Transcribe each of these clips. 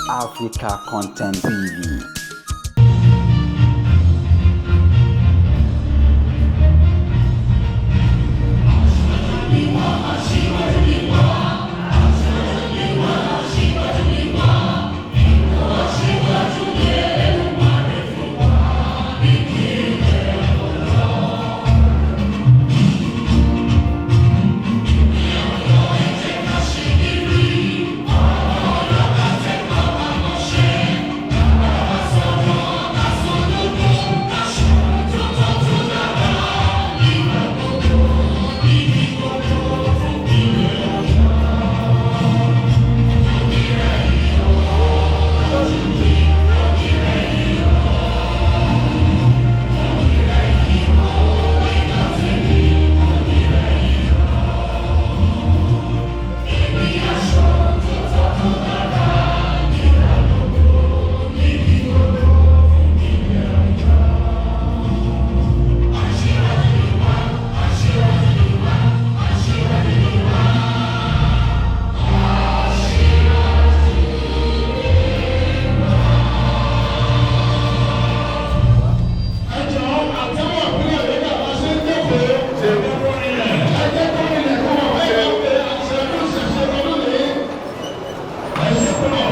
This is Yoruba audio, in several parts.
Africa Content TV. Ẹjọ́ àtẹ́wọ̀ ìpínlẹ̀ Ọ̀yọ́ bá ṣe ń jókòó. Ẹ jẹ́ kó ilẹ̀ kó wọ̀ ẹ́ pé àṣẹkù ṣẹ̀ṣẹ̀ lọ́dún yìí. Ẹ ṣe pọ̀.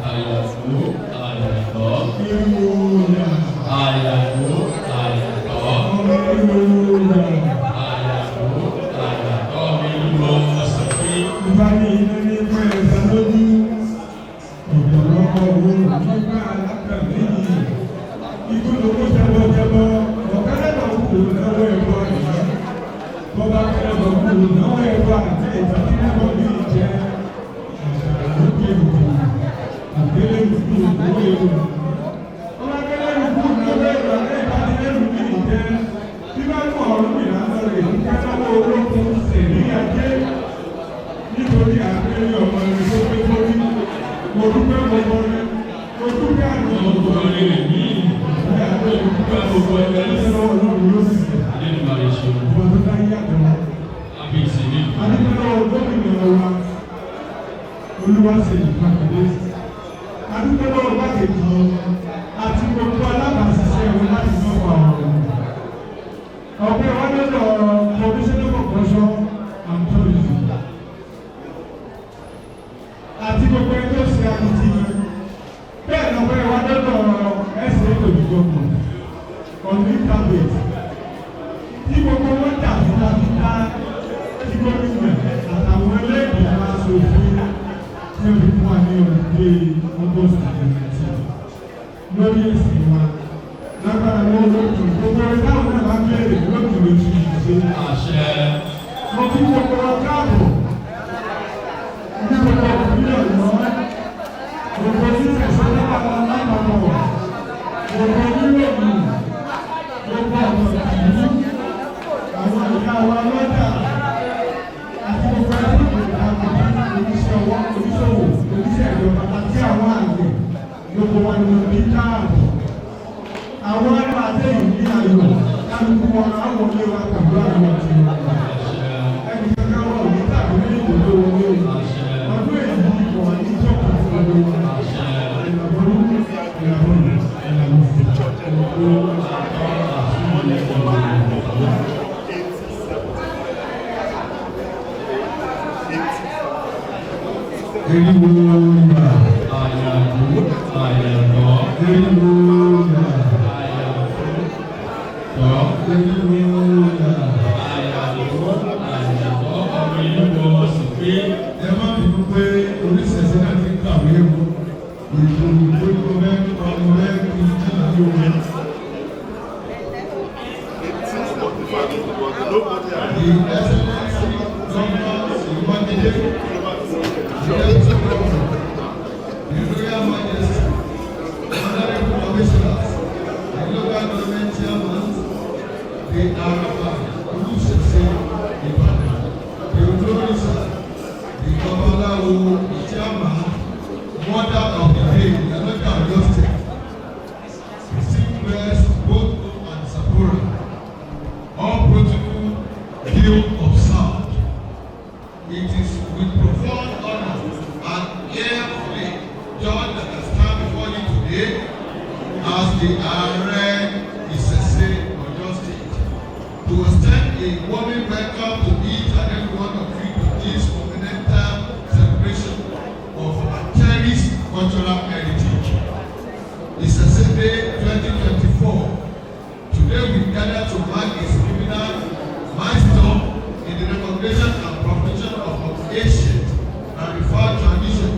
Àyàfó àyàtọ̀. Àyàfó àyàtọ̀. Àyàfó àyàtọ̀ mi lọ sọ pé. Ìbáni iná ní pẹ́ ẹ̀sán lójú ọ̀pọ̀lọpọ̀ owó nígbà alákàlẹ́yìn ikú lówó jẹbọjẹbọ ọ̀kadà kù náwó ẹ̀kọ́ àná bọ́bá kẹlẹ́bọ̀ kù náwó ẹ̀kọ́ àti ìgbà tí lẹ́bọ̀ ní ìjẹ́ àṣàrà lókè òkú àgbélé ìlú òkú ewu ọba kẹlẹ́rù kù náwó ẹ̀kọ́ àti ìgbà tí lẹ́rù ní ìjẹ́ bí bá mú ọ̀rọ̀ mìíràn lọ rè kí kánáwó olókun sèrí ajé nítorí àgbélé ọmọ ẹni tó pé kórí mo dúpẹ́ gbogbo rẹ mo dúpẹ́ àná Gbogbo rẹ̀ ní ìdúpẹ́ àgbélé dúpẹ́ gbogbo ẹgbẹ́ lọ́wọ́ Ọlọ́run ló sì ṣe Adédùmarè ṣeun. ọba tó dá yàtọ̀ Kábíyèsí ní. Adúpẹ́ lọ́wọ́ gómìnà wa Olúwaṣèyí Mákindé, adúpẹ́ lọ́wọ́ gbàkejì àti gbogbo alábàáṣiṣẹ́ wọn láti mọ́fà ọ̀rọ̀. Ọ̀pẹ́ wọn lọ́dọ̀ Commissioner for Culture and Tourism àti gbogbo ẹni tó ṣe akitiyan bẹ́ẹ̀ lọ́pẹ́ wa lọ́dọ̀ ẹsẹ̀ olùgbọ̀gbọ̀ on internet tí gbogbo wọn jà fitafita tí gómìnà àtàwọn ẹlẹ́gbẹ̀ẹ́ aṣòfin tí ó fi fún wa ní ọdún August 19 lórí ẹ̀sìn wa lágbára lọ́wọ́ lókè gbogbo ẹ̀ táwọn náà bá bẹ̀rẹ̀ lókè lóṣù yìí ṣe. Àṣẹ. Mo kí gbogbo wa káàbọ̀ ní gbogbo ìpínlẹ̀ Ọ̀yọ́, gbogbo oníṣẹ̀ṣẹ̀ lápapọ̀ lápapọ̀, gbogbo oníròyìn, gbogbo ọ̀nà ìlú, àwọn ìyá wa lọ́jà àti gbogbo ẹbí ìgbà oníṣẹ́ ọwọ́, oníṣòwò, oníṣẹ́ ìjọba àti àwọn àgbẹ̀, gbogbo wa ni mo bí káàbọ̀. Àwọn ẹgbẹ́ àtẹ̀yìn ní ayọ̀ kálukú wọn àwọn ilé wa pẹ̀lú àwọn àti Àṣẹ. ẹnì kankan wọn ò ní tàbí ní ìdòdó wọlé o. Ọdún èyí kò wá ní jọ́kọ̀ fún gbogbo wa. Ìlàbọ̀rú, ìlàbọ̀rú, ìlàbọ̀rú. Eriwo ìgbà, Àyàfó àyàtọ̀. eriwo ìgbà, Àyàfó tọ́. eriwo ìgbà. Àyàfó àyàtọ̀ ọmọ ìlú lọ sí pé. Ẹ má bínú pé oníṣẹ̀ṣe náà ti ń kàwé o. Ètò ìgbóni mo fẹ́ kọ́ mo fẹ́ kí n jí ní o. The Excellency Governor Seyi Makinde, the Deputy Governor, the Royal Majesty, Honorable Commissioners, the local government chairmen, the Araba Olúṣẹ̀ṣe Ìbàdàn, the Olórìṣà, the Babaláwo, the chairman, mother of the day, the Ìyálọ́jà Ọ̀yọ́ State, the sick press, both home and As the Ààrẹ Ìṣẹ̀ṣe Ọ̀yọ́ State, to extend a warming welcome to each and every one of you to this monumental celebration of our cherished cultural heritage. Ìṣẹ̀ṣe Day 2024. Today we gather to mark a significant milestone in the recognition and propagation of our ancient and revered tradition,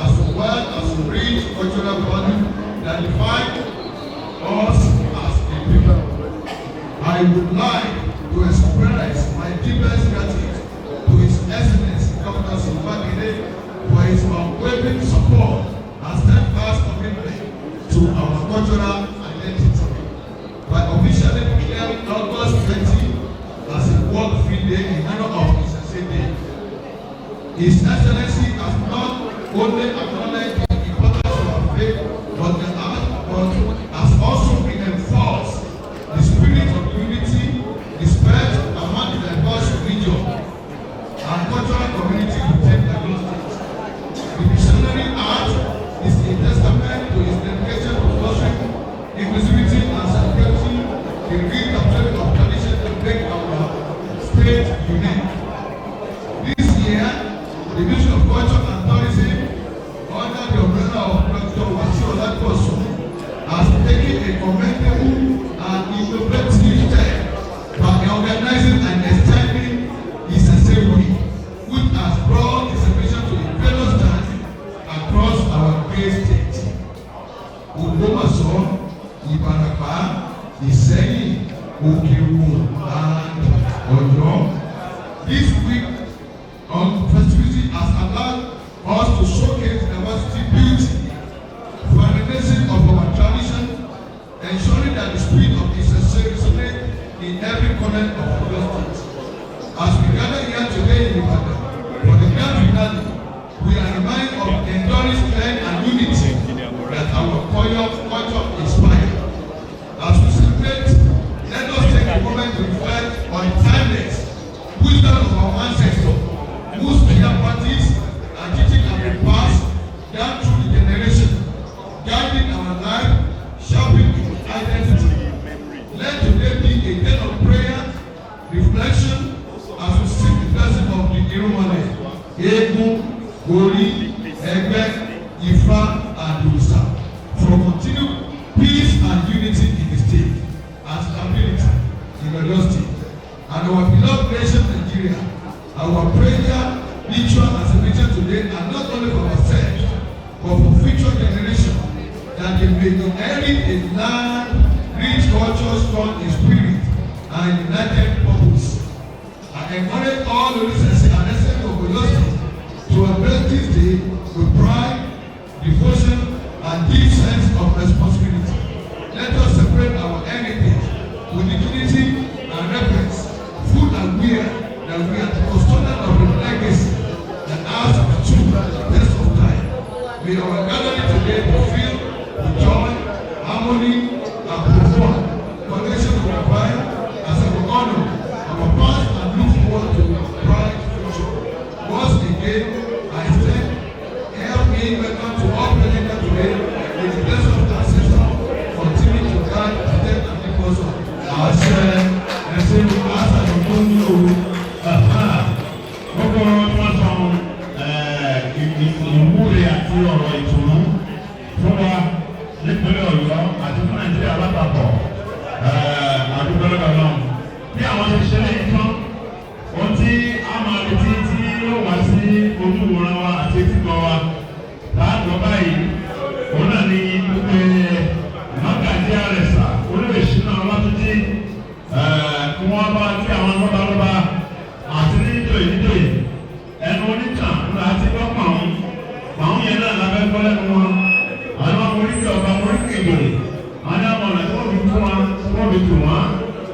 as well as rich cultural value that define us as a people. I would like to express my deepest gratitude to His Excellency Governor Seyi Makinde for his unwavering support and steadfast commitment to our cultural identity. By officially declaring August 20 as a work-free day in honor of Ìṣẹ̀ṣe Day, His Excellency has not only acknowledged the importance of our faith, but has also reinforced the spirit of unity, respect among the diverse religion and cultural community within Lagos State. The visionary act is a testament to his dedication to fostering inclusivity and celebrating the rich tapestry of tradition to make our state unique. This year, the Ministry of Culture and Tourism, under the umbrella of Dr. Wasiu Olatunbosun, has taken a commendable and innovative step by organizing and extending Ìṣẹ̀ṣe Week, which has brought the celebration to the various towns across our great state. Ògbómọ̀ṣọ́, Ìbàràpá, Ìṣẹ́yìn, Òkè-Ògùn and Ọ̀yọ́. This week on festivity has allowed us to showcase diversity, beauty, vibrancy of our tradition, ensuring that the spirit of Ìṣẹ̀ṣe resonates in every corner of Oyo State. As we gather here today in Ibadan for the grand finale, we are reminded of enduring strength and unity that our culture inspires. As we celebrate, let us take a moment to reflect on the timeless wisdom of our ancestors, whose prayer practice and teaching have been passed down through the generation, guiding our life, shaping our identity. Let today be a day of prayer, reflection, as we seek the blessing of the Irúnmọlẹ̀, Eégún, Orí, Ẹgbẹ́, Ifá, and Òrìṣà for continued peace and unity in the state and stability in Oyo State and our beloved nation Nigeria. Our prayer, ritual and celebration today are not only for ourselves but for future generations, that they may inherit a land rich culture, strong in spirit and united purpose. I encourage all Oníṣẹ̀ṣe and residents of Oyo State to embrace this day with pride, devotion and deep sense of responsibility. Let us celebrate our heritage with dignity and reverence, fully aware that we are the custodian of a legacy that has stood the test of time. May our gathering today be filled with joy, harmony, and profound connection to the divine as we honor our past and look forward to a bright future. Once again, I extend help me welcome to all present here today. May the blessing of ancestors continue to guide, protect, and keep us all. Àṣẹ ẹsẹ àṣàlùkò ní o. Gbogbo wọn sọ ìwúre àti ọ̀rọ̀ ìtùnú fún wa nípínlẹ̀ Ọ̀yọ́ àti fún Nàìjíríà lápapọ̀, àdúgbò lọ́dọ̀ náà bí àwọn ṣe ṣe lẹ́yìn tán, ohun tí a máa retí tí yóò wá sí ojúwòran wa àti etígbọ̀ wa láàgbọ̀ báyìí, òun náà ni wípé Mọ́gàjí Àrẹ̀sà Olóyè Ṣínà Ọlátúnjí, kí wọ́n bá kí àwọn lọ́balọ́ba àti níjòyè níjòyè. Ẹnu onítàn ńlá ti gbọ́ pàún pàún yẹn náà lábẹ́ gbọ́ lẹ́nu wọn. Àwọn oríkì ọba, oríkì ìjòyè, àwọn ní àwọn ọ̀nà tí wọ́n fi fún wa, tí wọ́n fi tù wọ́n,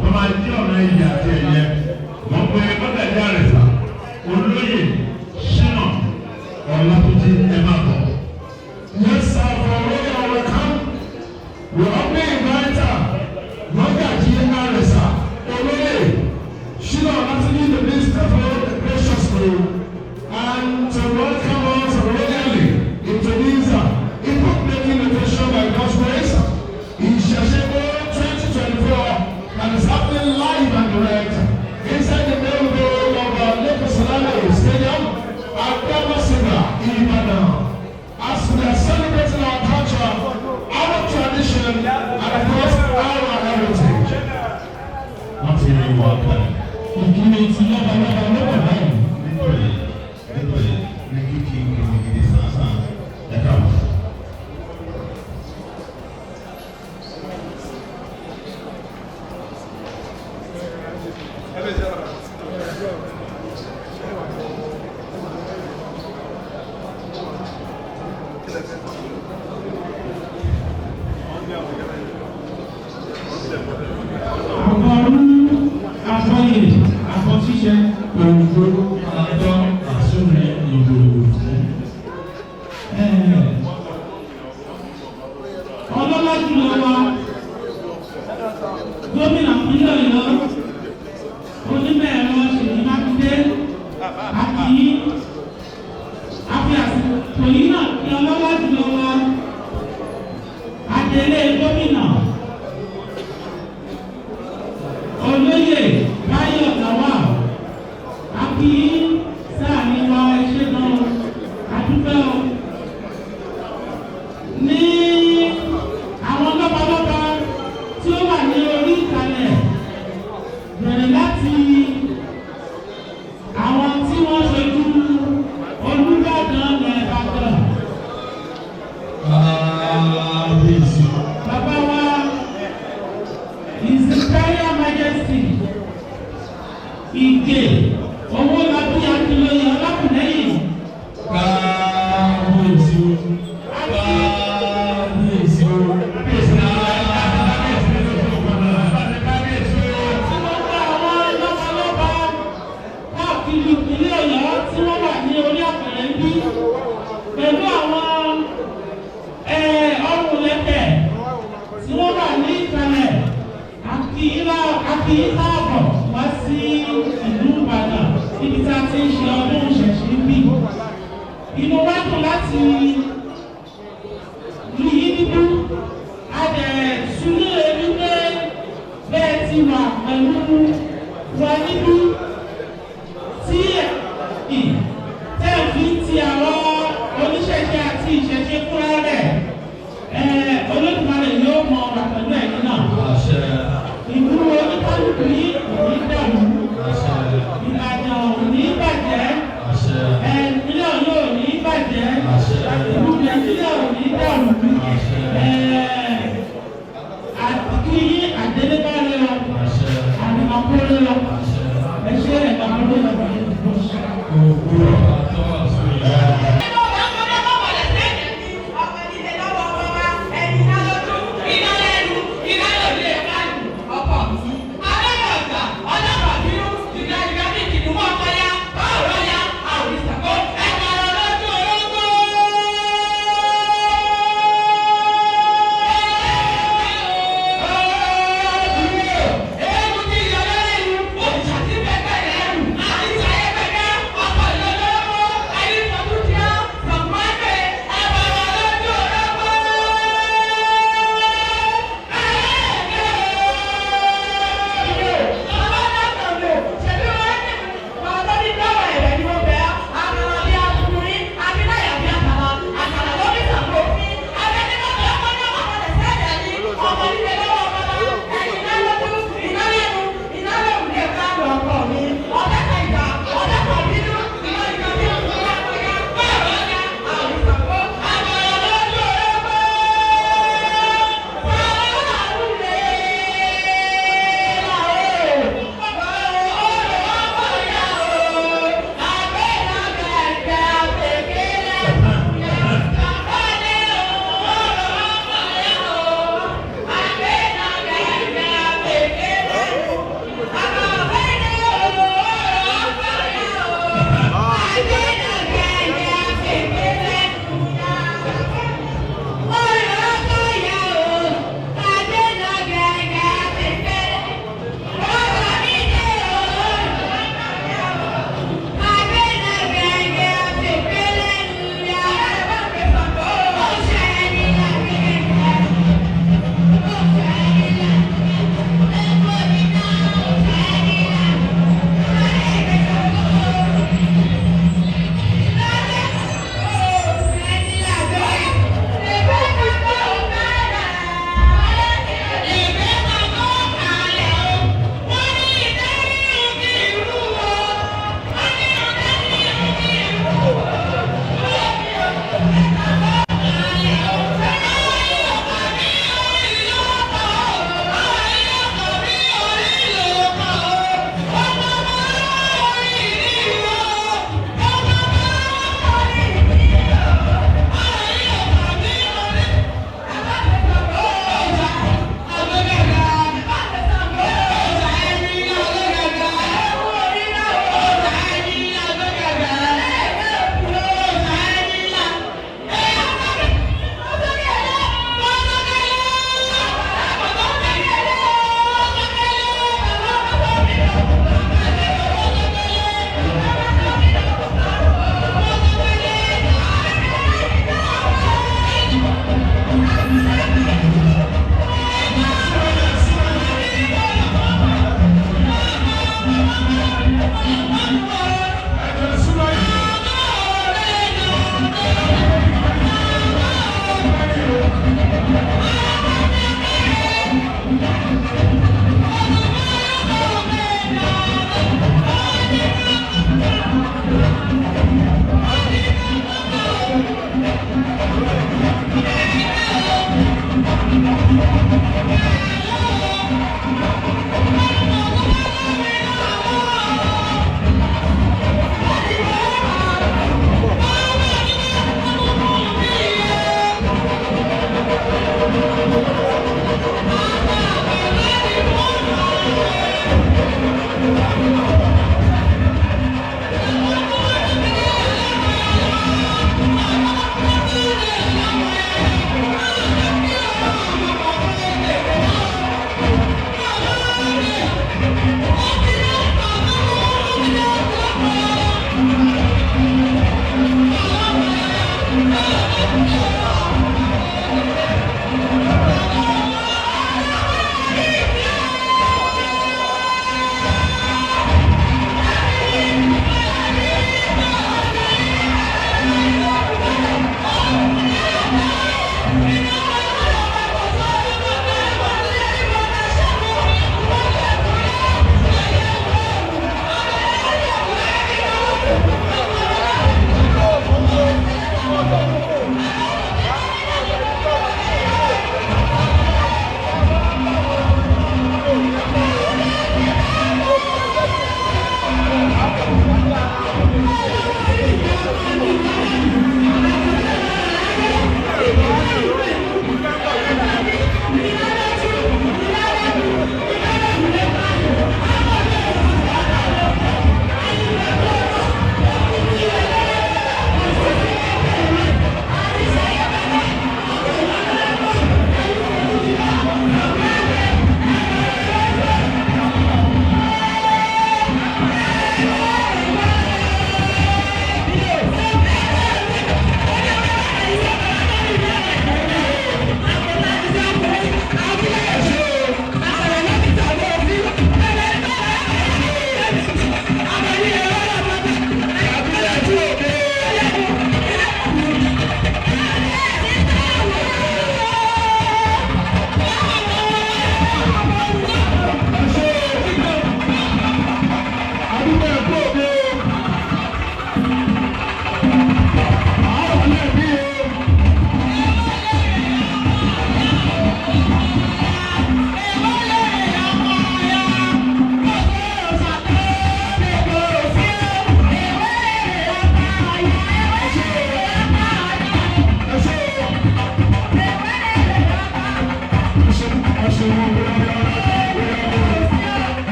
wọ́n máa jí ọ̀nà iyì àti ẹ̀yẹ. Wọ́n pe Mọ́gàjí Àrẹ̀sà Olóyè Ṣínà Ọlátúnjí, ẹ máa bọ̀. Yes, sir, for royal welcome. We humbly invite Mọ́gàjí Àrẹ̀sà Olóyè Ṣínà Ọlátúnjí to please step forward graciously and to welcome us royally into this epoch-making occasion by God's grace. Àbọrú àbọyè àbọṣíṣẹ. Ògbó àtọ́ àsúnrin ìgbòho. Ọlọ́lá jùlọ wa, gómìnà ìpínlẹ̀ Ọ̀yọ́, onímọ̀ ẹ̀rọ Ṣèyí Mákindé, àti àfi àsìkò yìí náà kí ọlọ́lá jùlọ wa, adelé gómìnà, olóyè Báyọ̀ Lawal, àti sáà ní wa. Ẹ ṣé gan, àdúpẹ́ o. Ní àwọn lọ́balọ́ba tí ó wà ní orí ìkàlẹ̀, bẹ̀rẹ̀ láti àwọn tí wọ́n ṣojú Olúbàdàn ilẹ̀ Ìbàdàn, Kábíyèsí. bàbá wa, His Imperial Majesty Ìgè Owólabí Akínlóye Ọlákùlẹ́yìn. Kábíyèsí. Kábíyèsí. Kábíyèsí náà, kábíyèsí ní lóṣù kan náà. Kábíyèsí o. Tí wọ́n bá àwọn lọ́balọ́ba káàkiri ìpínlẹ̀ Ọ̀yọ́ tí wọ́n wà ní orí àpẹẹrẹ ń bí, pẹ̀lú àwọn ọrùn lẹ́tẹ̀ tí wọ́n wà ní ìkàlẹ̀, àkìyí káàbọ̀ wá sí ìlú Ìbàdàn níbi tí a ti ń ṣe ọdún ìṣẹ̀ṣe ń bí. Inú wa dùn láti rí yín níbí. A dẹ̀ súnlé wípé bẹ́ẹ̀ ti wà pẹ̀lú wa níbí tí ì tẹ́ fi ti àwọn oníṣẹ̀ṣe àti ìṣẹ̀ṣe fúnra rẹ̀, Olódùmarè yóò mọ wà pẹ̀lú ẹ̀yin náà. Àṣẹ. Ìlú oníkálukú yìí kò ní dàrú. Àṣẹ. Ìbàdàn ò ní bàjẹ́. Àṣẹ. Ìpínlẹ̀ Ọ̀yọ́ ò ní bàjẹ́. Àṣẹ. Ìlú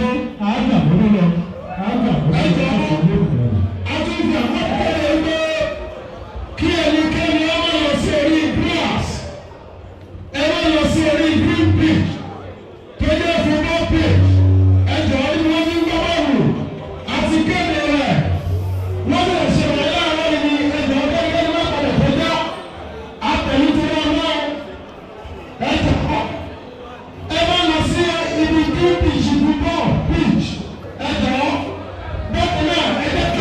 Ṣé àgbà bọ́lọ́ lọ? Àgbà bọ́lọ́ Ẹ jọ̀ọ́. lọ. A tún fi àkókò kéde pé kí ẹnikẹ́ni ó má lọ sí orí grass, ẹ má lọ sí orí green pitch tó jẹ́ football pitch. Ẹ jọ̀ọ́, ní wọ́n ti ń gbá bọ́ọ̀lù àti kéde rẹ̀, wọ́n lè ṣe wọ́n láàárọ̀ yìí. Ẹ jọ̀ọ́, kẹ́nikẹ́ni má padà kọjá àtẹ̀yìn tó wọ́n náà. Ẹ jọ̀ọ́, ẹ má lọ sí ibi green pitch, football pitch. Ẹ jọ̀ọ́, bákan náà ẹ jẹ́ kí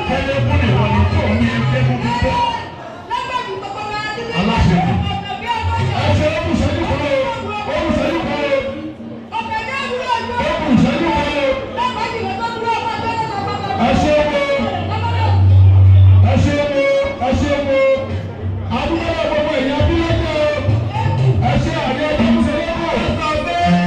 Tẹ́lẹ̀ fún ìwọ ni tó ní ẹgbẹ́ mi tó. Aláṣẹ. Ẹ ṣe ó kù ìṣẹ́jú kan o, ó kù ìṣẹ́jú kan o, ó kù ìṣẹ́jú kan o. Ẹ ṣe wo, ẹ ṣe wo, ẹ ṣe wo. Adúgbò gbogbo èèyàn bí lọ́jọ́ o. Ẹ ṣe àrí ọjọ́ Mùsùlùmí.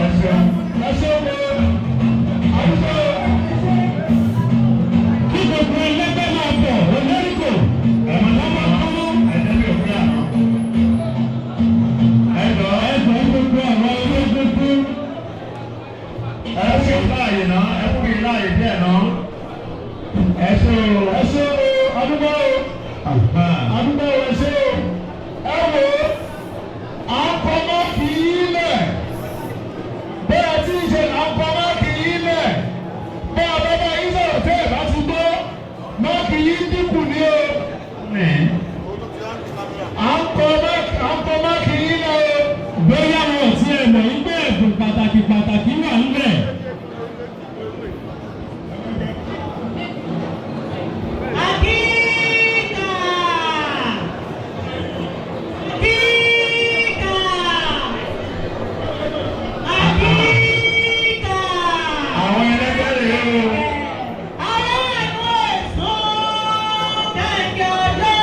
Ẹ ṣeun. Ẹ ṣeun. Kí gbogbo ẹlẹ́gbẹ́ máa bọ̀ olóríkò. Ẹ má ṣe mọ́. Ẹ jẹ́ bí òfin àná. Ẹ jọ Ẹgbẹ́ gbogbo àwọn olóògbé. Ẹ ṣe láàyè náà. Ẹ fún mi láàyè díẹ̀ náà. Ẹ ṣe o. Ẹ ṣe o, adúgbò o. Àdúgbò ẹ ṣe o. Ẹ wo, à ń kọ́ máàkì yín lẹ̀. Bẹ́ẹ̀ tí ń ṣe là ń kọ́ máàkì yín lẹ̀. Bá a bá bá yín sọ̀rọ̀ tẹ́ ẹ̀ bá ti gbọ́, máàkì yín dínkù ní o. À ń kọ́ máàkì yín lẹ̀ o. Bóyá wọn ò tiẹ̀ mọ̀ ń gbé ẹ̀bùn pàtàkì pàtàkì wà ńbẹ̀. Akíkà! Akíkà! Akíkà! Àwọn ẹlẹgbẹ́ rèé o. Aláàánú èso kẹ̀kẹ́ ọjọ́.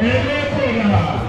Elékòrà.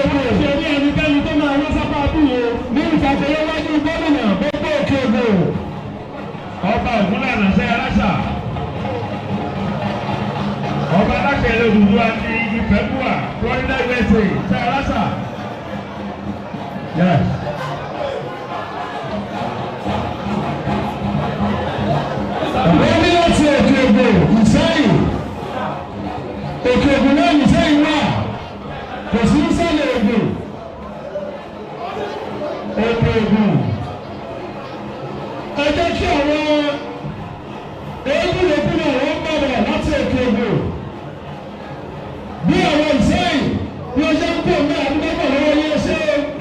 Òkè Ògùn. Ṣé ní ẹnikẹ́ni tó máa wá sápá bí o? Ní ìfàkọyọ́wájú gómìnà gbogbo Òkè Ògùn. Ọba Ògúnlànà ṣe aláṣà. Ọba aláṣẹ ilẹ̀ Odùduwà ti Ifẹ̀kúwà, Florida, USA, ṣe aláṣà. Yes. Wọ́n ní láti Òkè Ògùn Ìsẹ́yìn. Òkè Ògùn náà Ìsẹ́yìn wà. Kò sí ìsàlẹ̀ Ògùn. Òkè Ògùn. Ẹ jẹ́ kí àwọn eégún yòókù náà wọ́n bọ̀bọ̀ láti Òkè Ògùn. Bí àwọn Ìsẹ́yìn bí ó ṣe ń kó ní àdúgbò lọ́wọ́ yẹn ṣe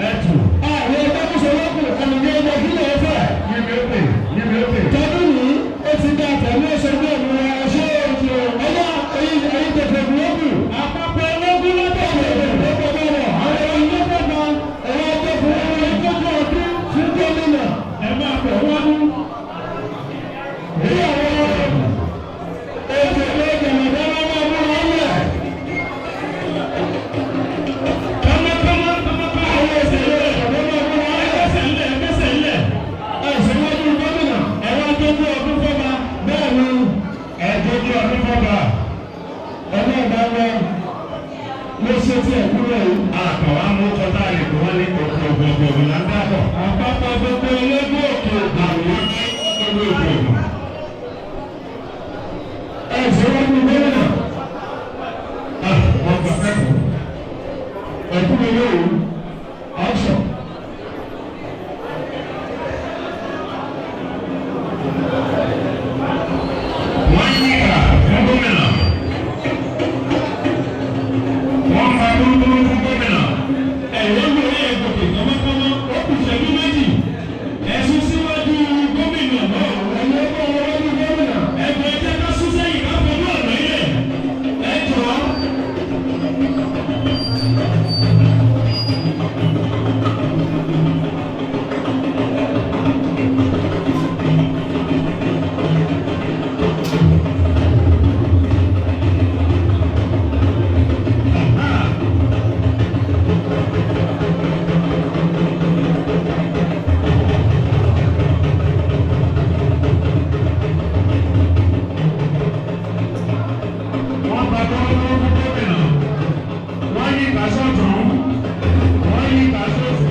Ẹtù. àwọn ẹgbẹ́ mùsùlùmí ẹnìyẹn ẹgbẹ́ kílẹ̀ ẹ̀fẹ̀. Yími ókè. Yími ókè. Tọdún yìí ó ti dá tẹ̀lé ṣojú ẹ̀mí ẹ̀ṣẹ́ òjò ọ̀yá ẹ̀yìn ẹ̀yìn tẹ̀tẹ̀ búlọ́ọ̀kù. Àpapọ̀ ẹlẹ́gún lọ́dọ̀ Ẹ máa bọ̀ wọ́n mú. Bí àwọn ètò ìgbẹ̀mọ̀dé wọn máa múra lẹ̀. Kọ́mọ́kọ́mọ́ kọ́mọ́kọ́mọ́. Àwọn òṣèré ìgbẹ̀mọ̀dé máa múra lẹ̀. Ẹgbẹ́sẹ̀ ńlẹ̀, ẹgbẹ́sẹ̀ ńlẹ̀. Ẹ̀sìn wájú gómìnà. Ẹ wá dójú ọdún fọ́ba. Bẹ́ẹ̀ ni Ẹ̀dójú ọdún fọ́ba. ẹ̀mí ọ̀gá wọn ló ṣe tí ẹ̀ kúrò yìí. Àkàwá mú kọta lè kó wọ́n ní Òkè Ògùn. Òkè Ògùn là ń dàpọ̀. Àpapọ̀ gbogbo ológun Òkè Ògùn. Àwọn gbogbo Òkè Ògùn. Ẹ̀sìn wájú gómìnà. Wọ́n gbà kẹ́kọ̀ọ́. Ẹ̀kú mi lóru. Action. Wọ́n yí ìkà fún gómìnà. Wọ́n fa búrúburú fún gómìnà. Ẹ̀rọ ń lórí ẹ̀gòkè kọ́mọ́kọ́mọ́. Ó kù ìṣẹ́jú 2. Ẹ̀sùn síwájú gómìnà náà. Ẹ̀yin ọgbọ́n wọn wájú gómìnà. Ẹ̀gbọ́n, ẹ jẹ́ ká sún sẹ́yìn ká fojú ọ̀nà ilẹ̀. Ẹ jọ̀ọ́. Wọ́n fa búrúburú fún gómìnà. Wọ́n yí ìkà sọ́tún. Wọ́n yí ìkà sósì.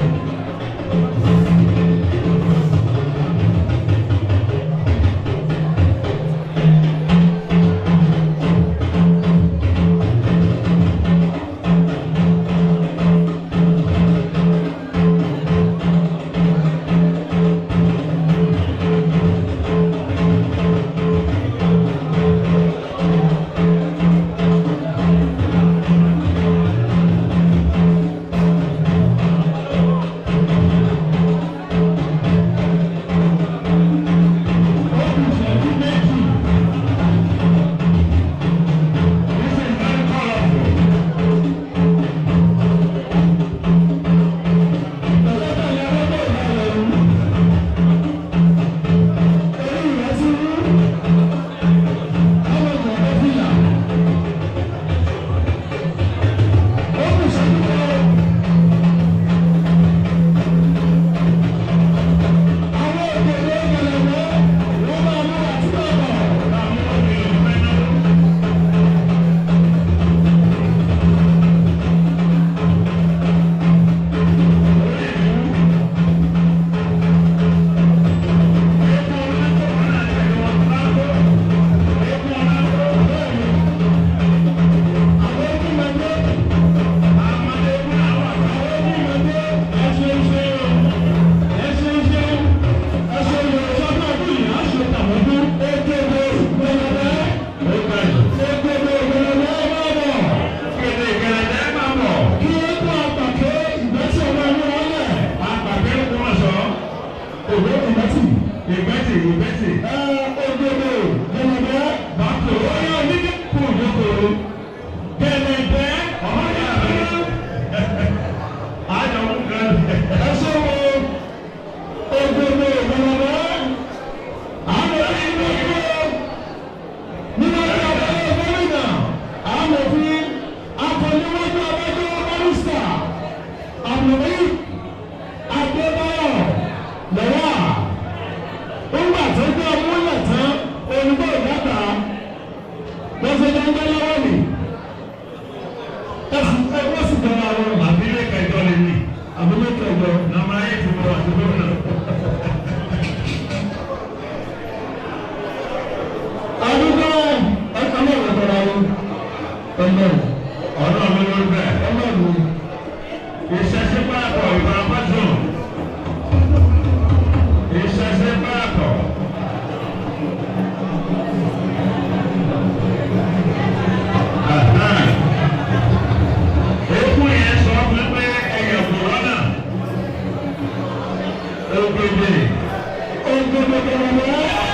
Ọlọ́run. Ọlọ́run ló lórí bẹ́ẹ̀. Ọlọ́run. Ìṣẹ̀ṣe parapọ̀ Ìbàràpá zone. Ìṣẹ̀ṣe parapọ̀. Eégún yẹn sọ fún mi pé ẹyẹ kò rọ́nà. Ògbèdè. Ògbèdè bọ̀rọ̀.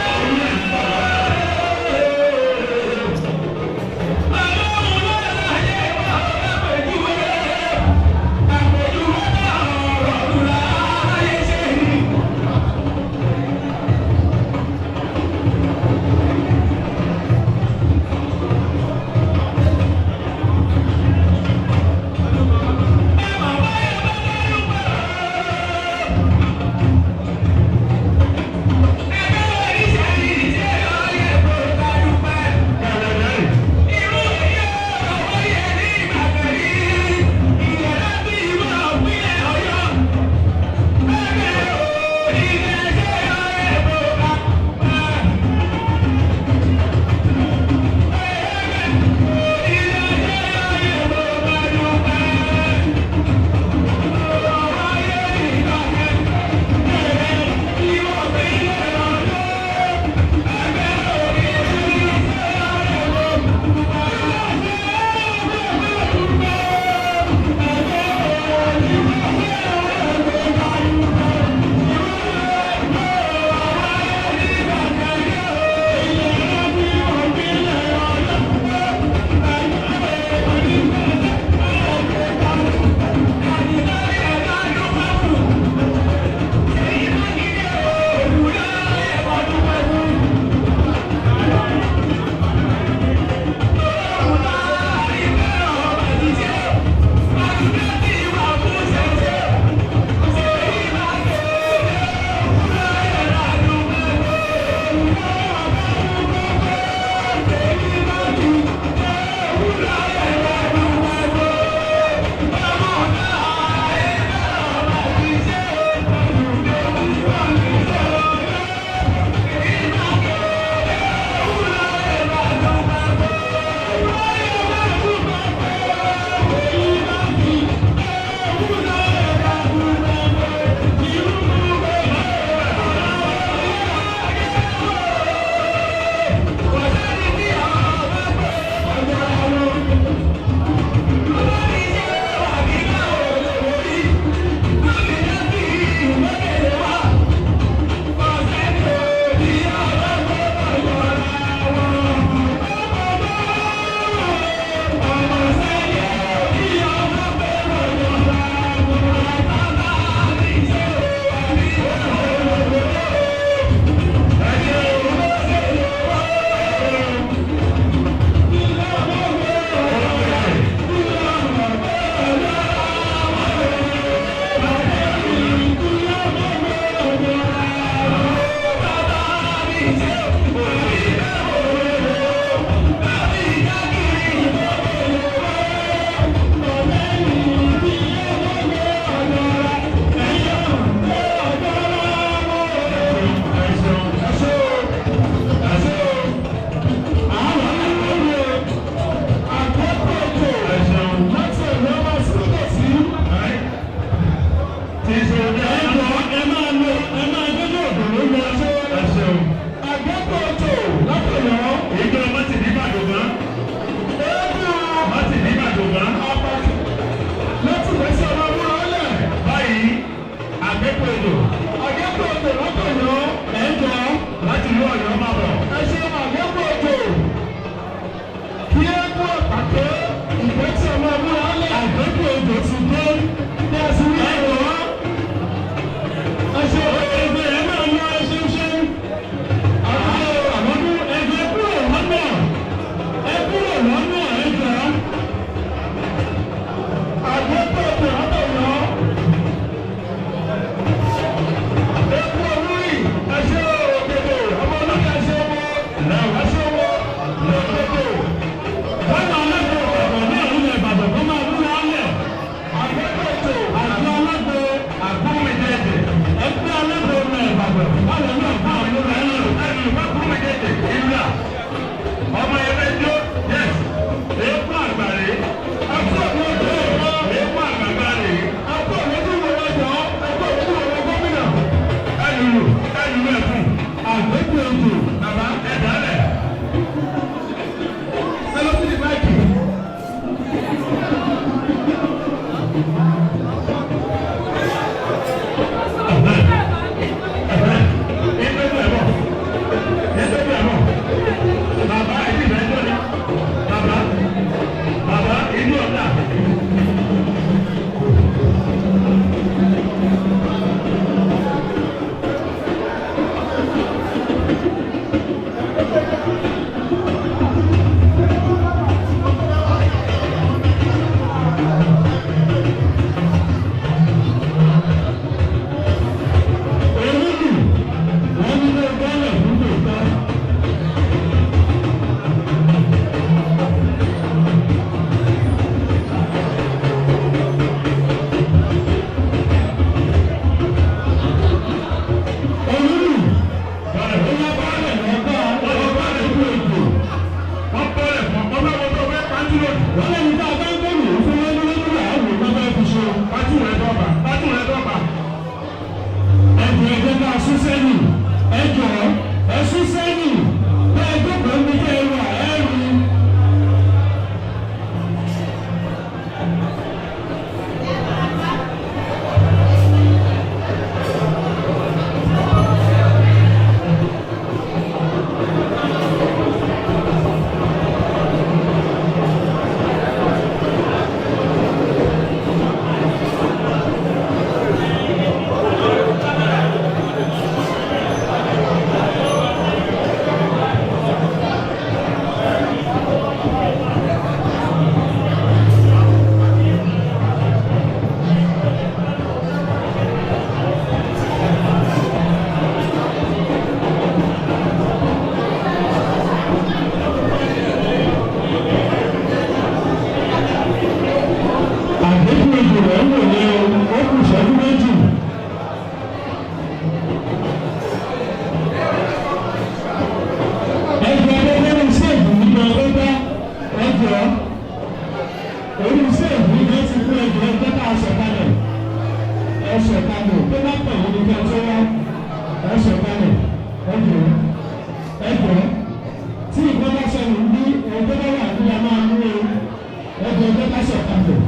ká sọ̀kalẹ̀,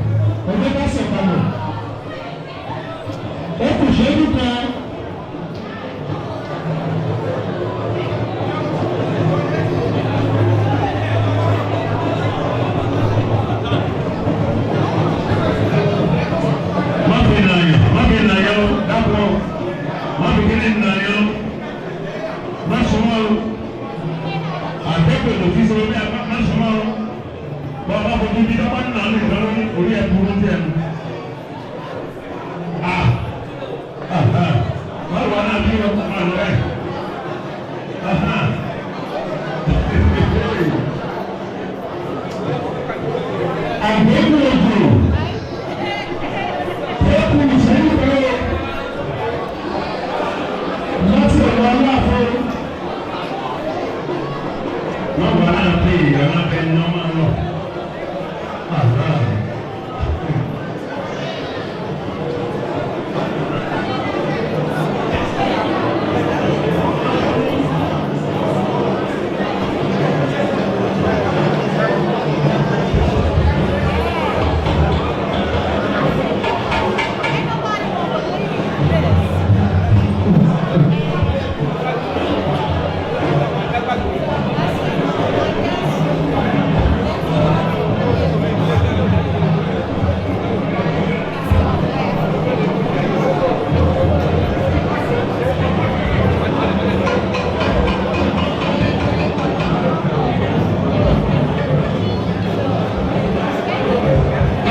ẹ jẹ́ ká sọ̀kalẹ̀. Ó kù ṣẹ́jú kan. Má fi nàyàn, má fi nàyàn o, dákun o. Má fi kíni nàyàn o. Má súnmọ́ o. Àgbẹ̀pẹ̀ ló fi sọ bí a má súnmọ́ o. Bọ́ bá fojú bí bá nà á nìkan lórí orí ẹ̀ burú tiẹ̀ nù. Ah! Ah ah! Má wà náà bí o, má lọ ẹ̀. Ah ah! Àgbẹ̀kù òjò. Ó kù ìṣẹ́jú kan láti ọ̀dọ̀ Aláàfin. Má wà náà pé ìyàrá bẹ́ẹ̀ ni wọ́n máa ń lọ. Ah ah! Ain't nobody gonna believe this.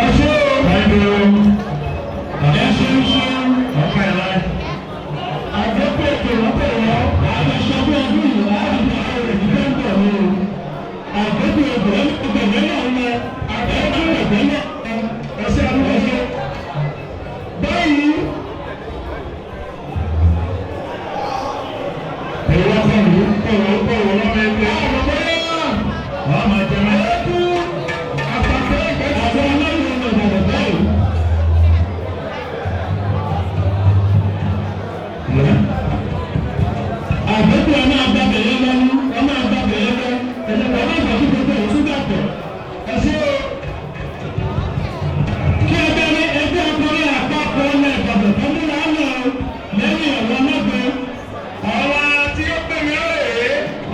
Ẹ ṣé o. Thank you. Ẹ ṣeun ṣeun. Ọpẹ́ ẹ̀ láì. Àgbẹ̀kù òjò lọ́pẹ̀ yọ. Àwọn ìṣẹ́gun ọdún yìí láti fi àwọn èdè tó ń bọ̀ ní o. Àgbẹ̀kù òjò lọ́pẹ̀ náà ń lọ. Àgbẹ̀kù òjò náà ẹ ṣe àdúgbò ṣe. Báyìí. Èwo kọ̀wé kọ̀wé kọ̀wé lọ́mọ ẹgbẹ́. Àwọn ọmọ yẹn. Wọ́n máa jẹ mẹ́. Àwọn ọlọ́run ọmọ ìbàdàn báyìí. Àgbẹ̀kù ẹ máa gba bẹ̀yẹ lọ́nu, ẹ máa gba bẹ̀yẹ lọ, ẹ̀jẹ̀ bàbá àgbà tó gbogbo ẹ̀ tún dàpọ̀. Ẹ ṣé o. Kí ẹgbẹ́ ní ẹgbẹ́ ọkùnrin àpapọ̀ ọmọ Ìbàdàn tó múra lọ lẹ́yìn ọ̀wọ́ lọ́gbẹ́. Àwọn tí ó pè mí rèé.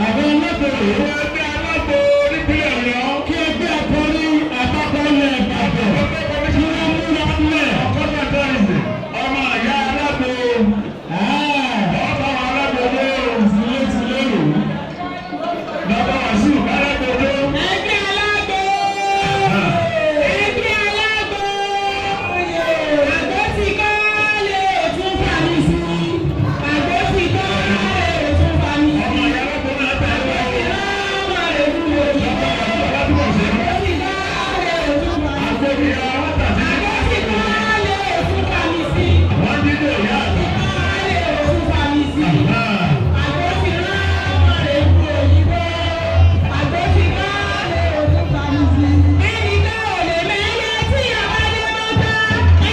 Àwọn ọlọ́gbẹ́ rèé. Àwọn ẹgbẹ́ alágbo nípínlẹ̀ Ọ̀yọ́. Kí ẹgbẹ́ ọkùnrin àpapọ̀ ọmọ Ìbàdàn tí wọ́n múra lẹ̀. Ọkọ̀tà tọ́rìsì. Ọmọ ìyá alágbo. Ọba wa alágbo dé o. Tilé tilé rèé. Bàbá Wàsíù alágbo dé o. Ẹgbẹ́ alágbo! Ẹgbẹ́ alágbo! Àgbo ti kọ́ lè tún fà mí sí. Àgbo ti kọ́ lè tún fà mí sí. Ọmọ ìyá alágbo náà tẹ̀lé Àgbo o. ti rán rẹ̀ fún òyìnbó. Ọlátúbọ̀sún. Àgbo ti kọ́ lè tún fà mí sí. Àgbẹ̀bí aláta sí. Àgbo ti kọ́ lè tún fà mí sí. Wọ́n dídò ìyá àgbà. Kọ́ lè tún fà mí sí. Àgbo ti rán rẹ̀ fún òyìnbó. Àgbo ti kọ́ lè tún fà mí sí. Ẹnìkan ò lè mẹ́yẹ tí àbádé mọ́ta.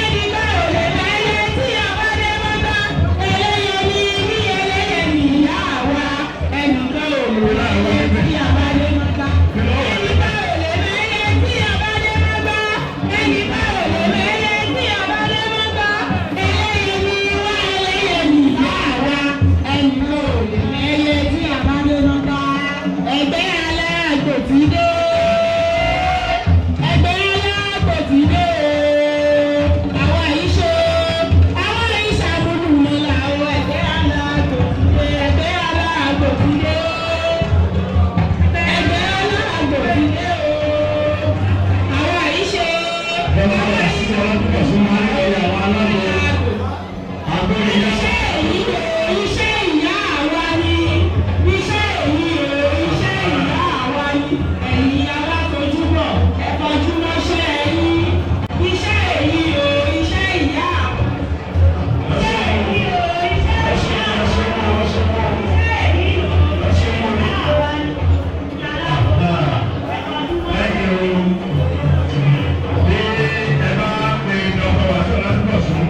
Ẹnìkan ò lè mẹ́yẹ tí àbádé mọ́ta. Ẹlẹ́yẹ ní ní ẹlẹ́yẹ ní ìyá wa. Ẹnìkan ò lè mẹ́yẹ tí àbádé mọ́ta. Ẹnìkan ò lè mẹ́yẹ tí àbádé mọ́ta. Ẹnìkan ò lè mẹ́yẹ tí àbádé mọ́ta. Ẹlẹ́yẹ ní wá ẹlẹ́yẹ ní ìyá wa. Ẹnìkan ò lè mẹ́yẹ tí àbádé mọ́ta. Ẹgbẹ́ alágbò ti dé. Ẹgbẹ́ alágbò ti dé. Àwa ìṣe àwa ìṣàmúlùmọ́ làwọn ẹgbẹ́ alágbò ti dé. Ẹgbẹ́ alágbò ti dé. Ẹgbẹ́ alágbò ti dé o. Àwa ìṣe Bàbá Wàsíù Ọlátúbọ̀sún máa ń pè àwọn alágbo. Àgbẹ̀bí ìyá. Iṣẹ́ èyí o, iṣẹ́ ìyá wa ni. Iṣẹ́ èyí o, iṣẹ́ ìyá wa ni. Ẹ̀yin alátojúbọ̀, ẹ kọjú mọ́ṣẹ́ yín. Iṣẹ́ èyí o, iṣẹ́ ìyá wa. Iṣẹ́ èyí o, iṣẹ́ ìyá wa ni. Iṣẹ́ èyí o, iṣẹ́ ìyá wa ni. Ẹ kọjú mọ́ṣẹ́ Thank you. Bí ẹ bá pe Dr. Wàsíù Ọlátúbọ̀sún.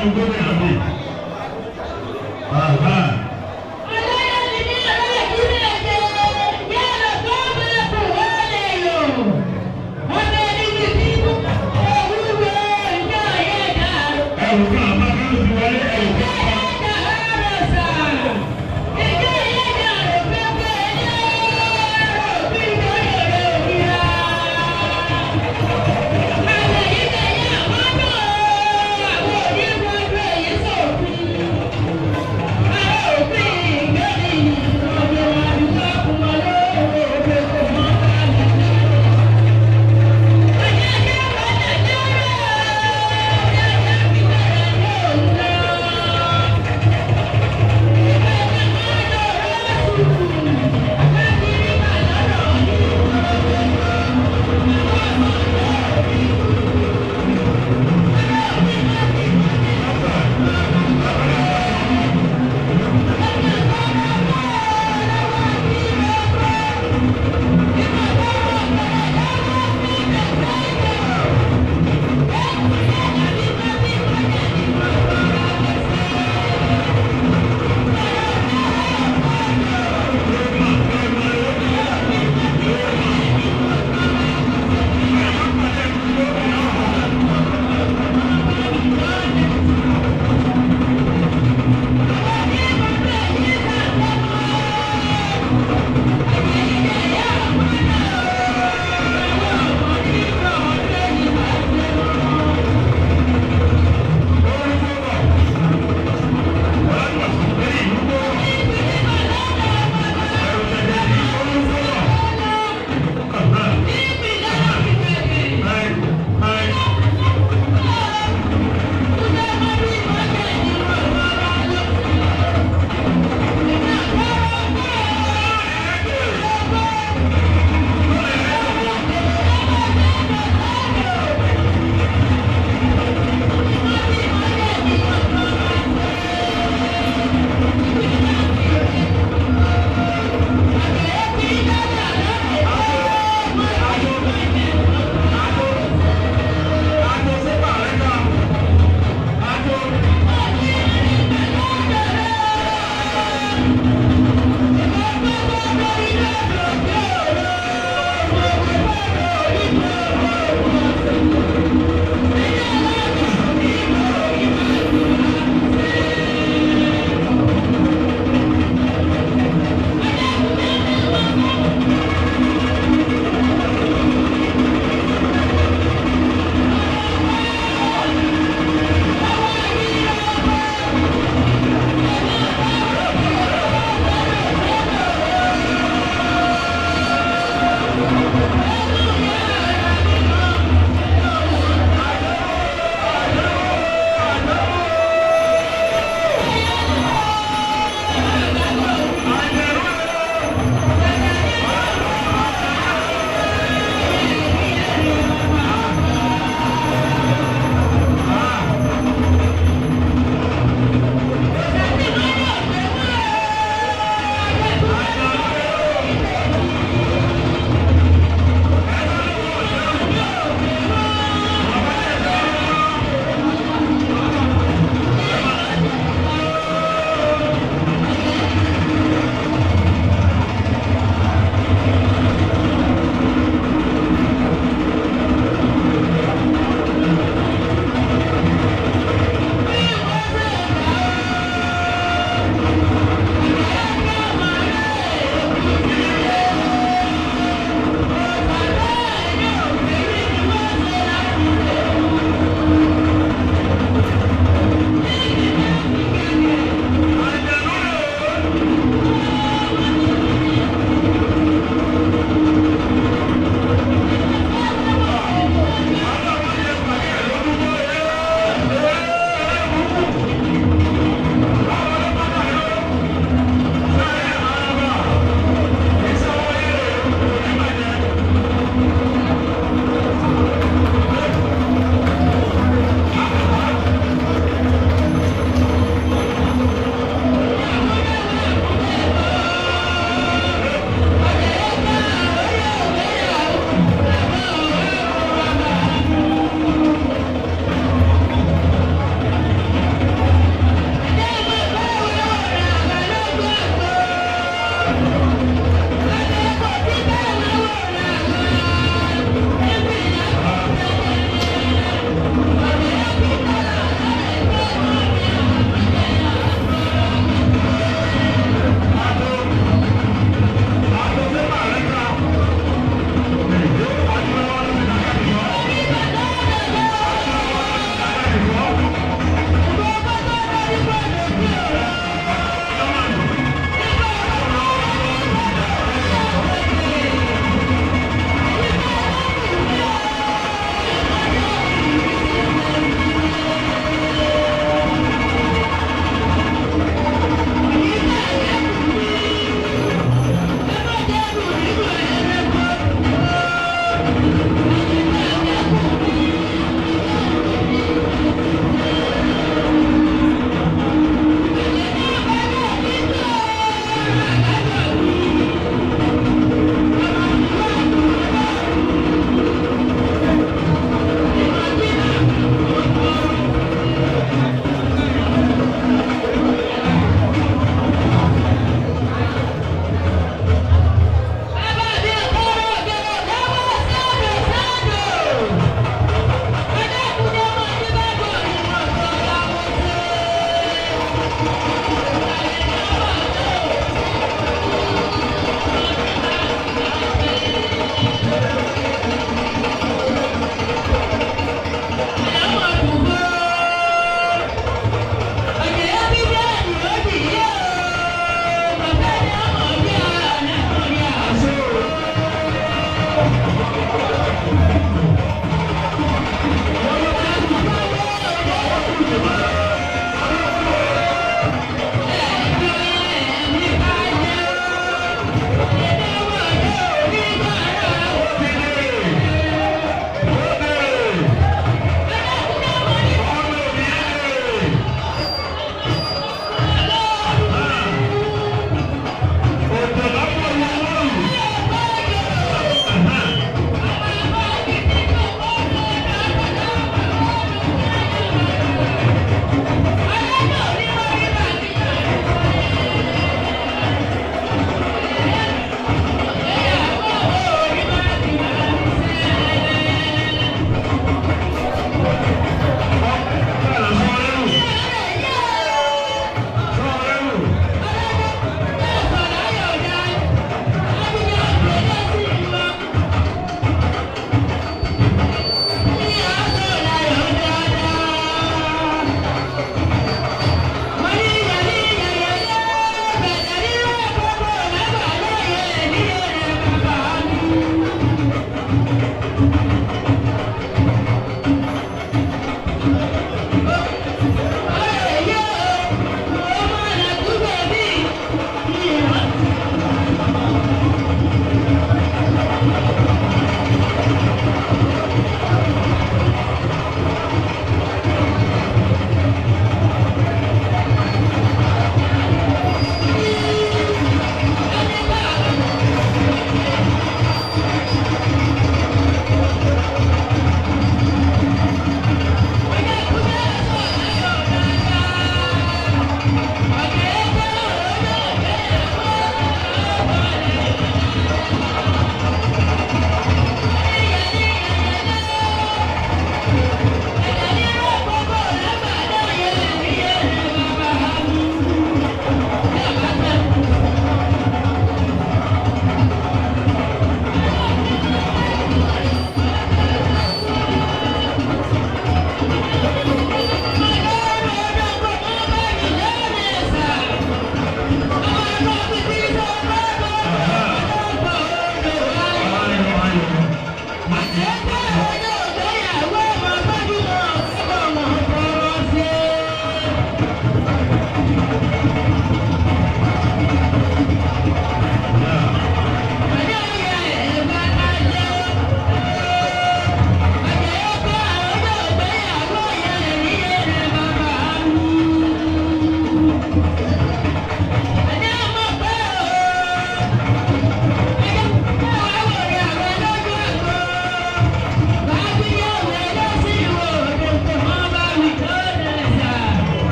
níwájú gómìnà mi. Ẹrù kan àbá kan ti wọlé ẹrù kan.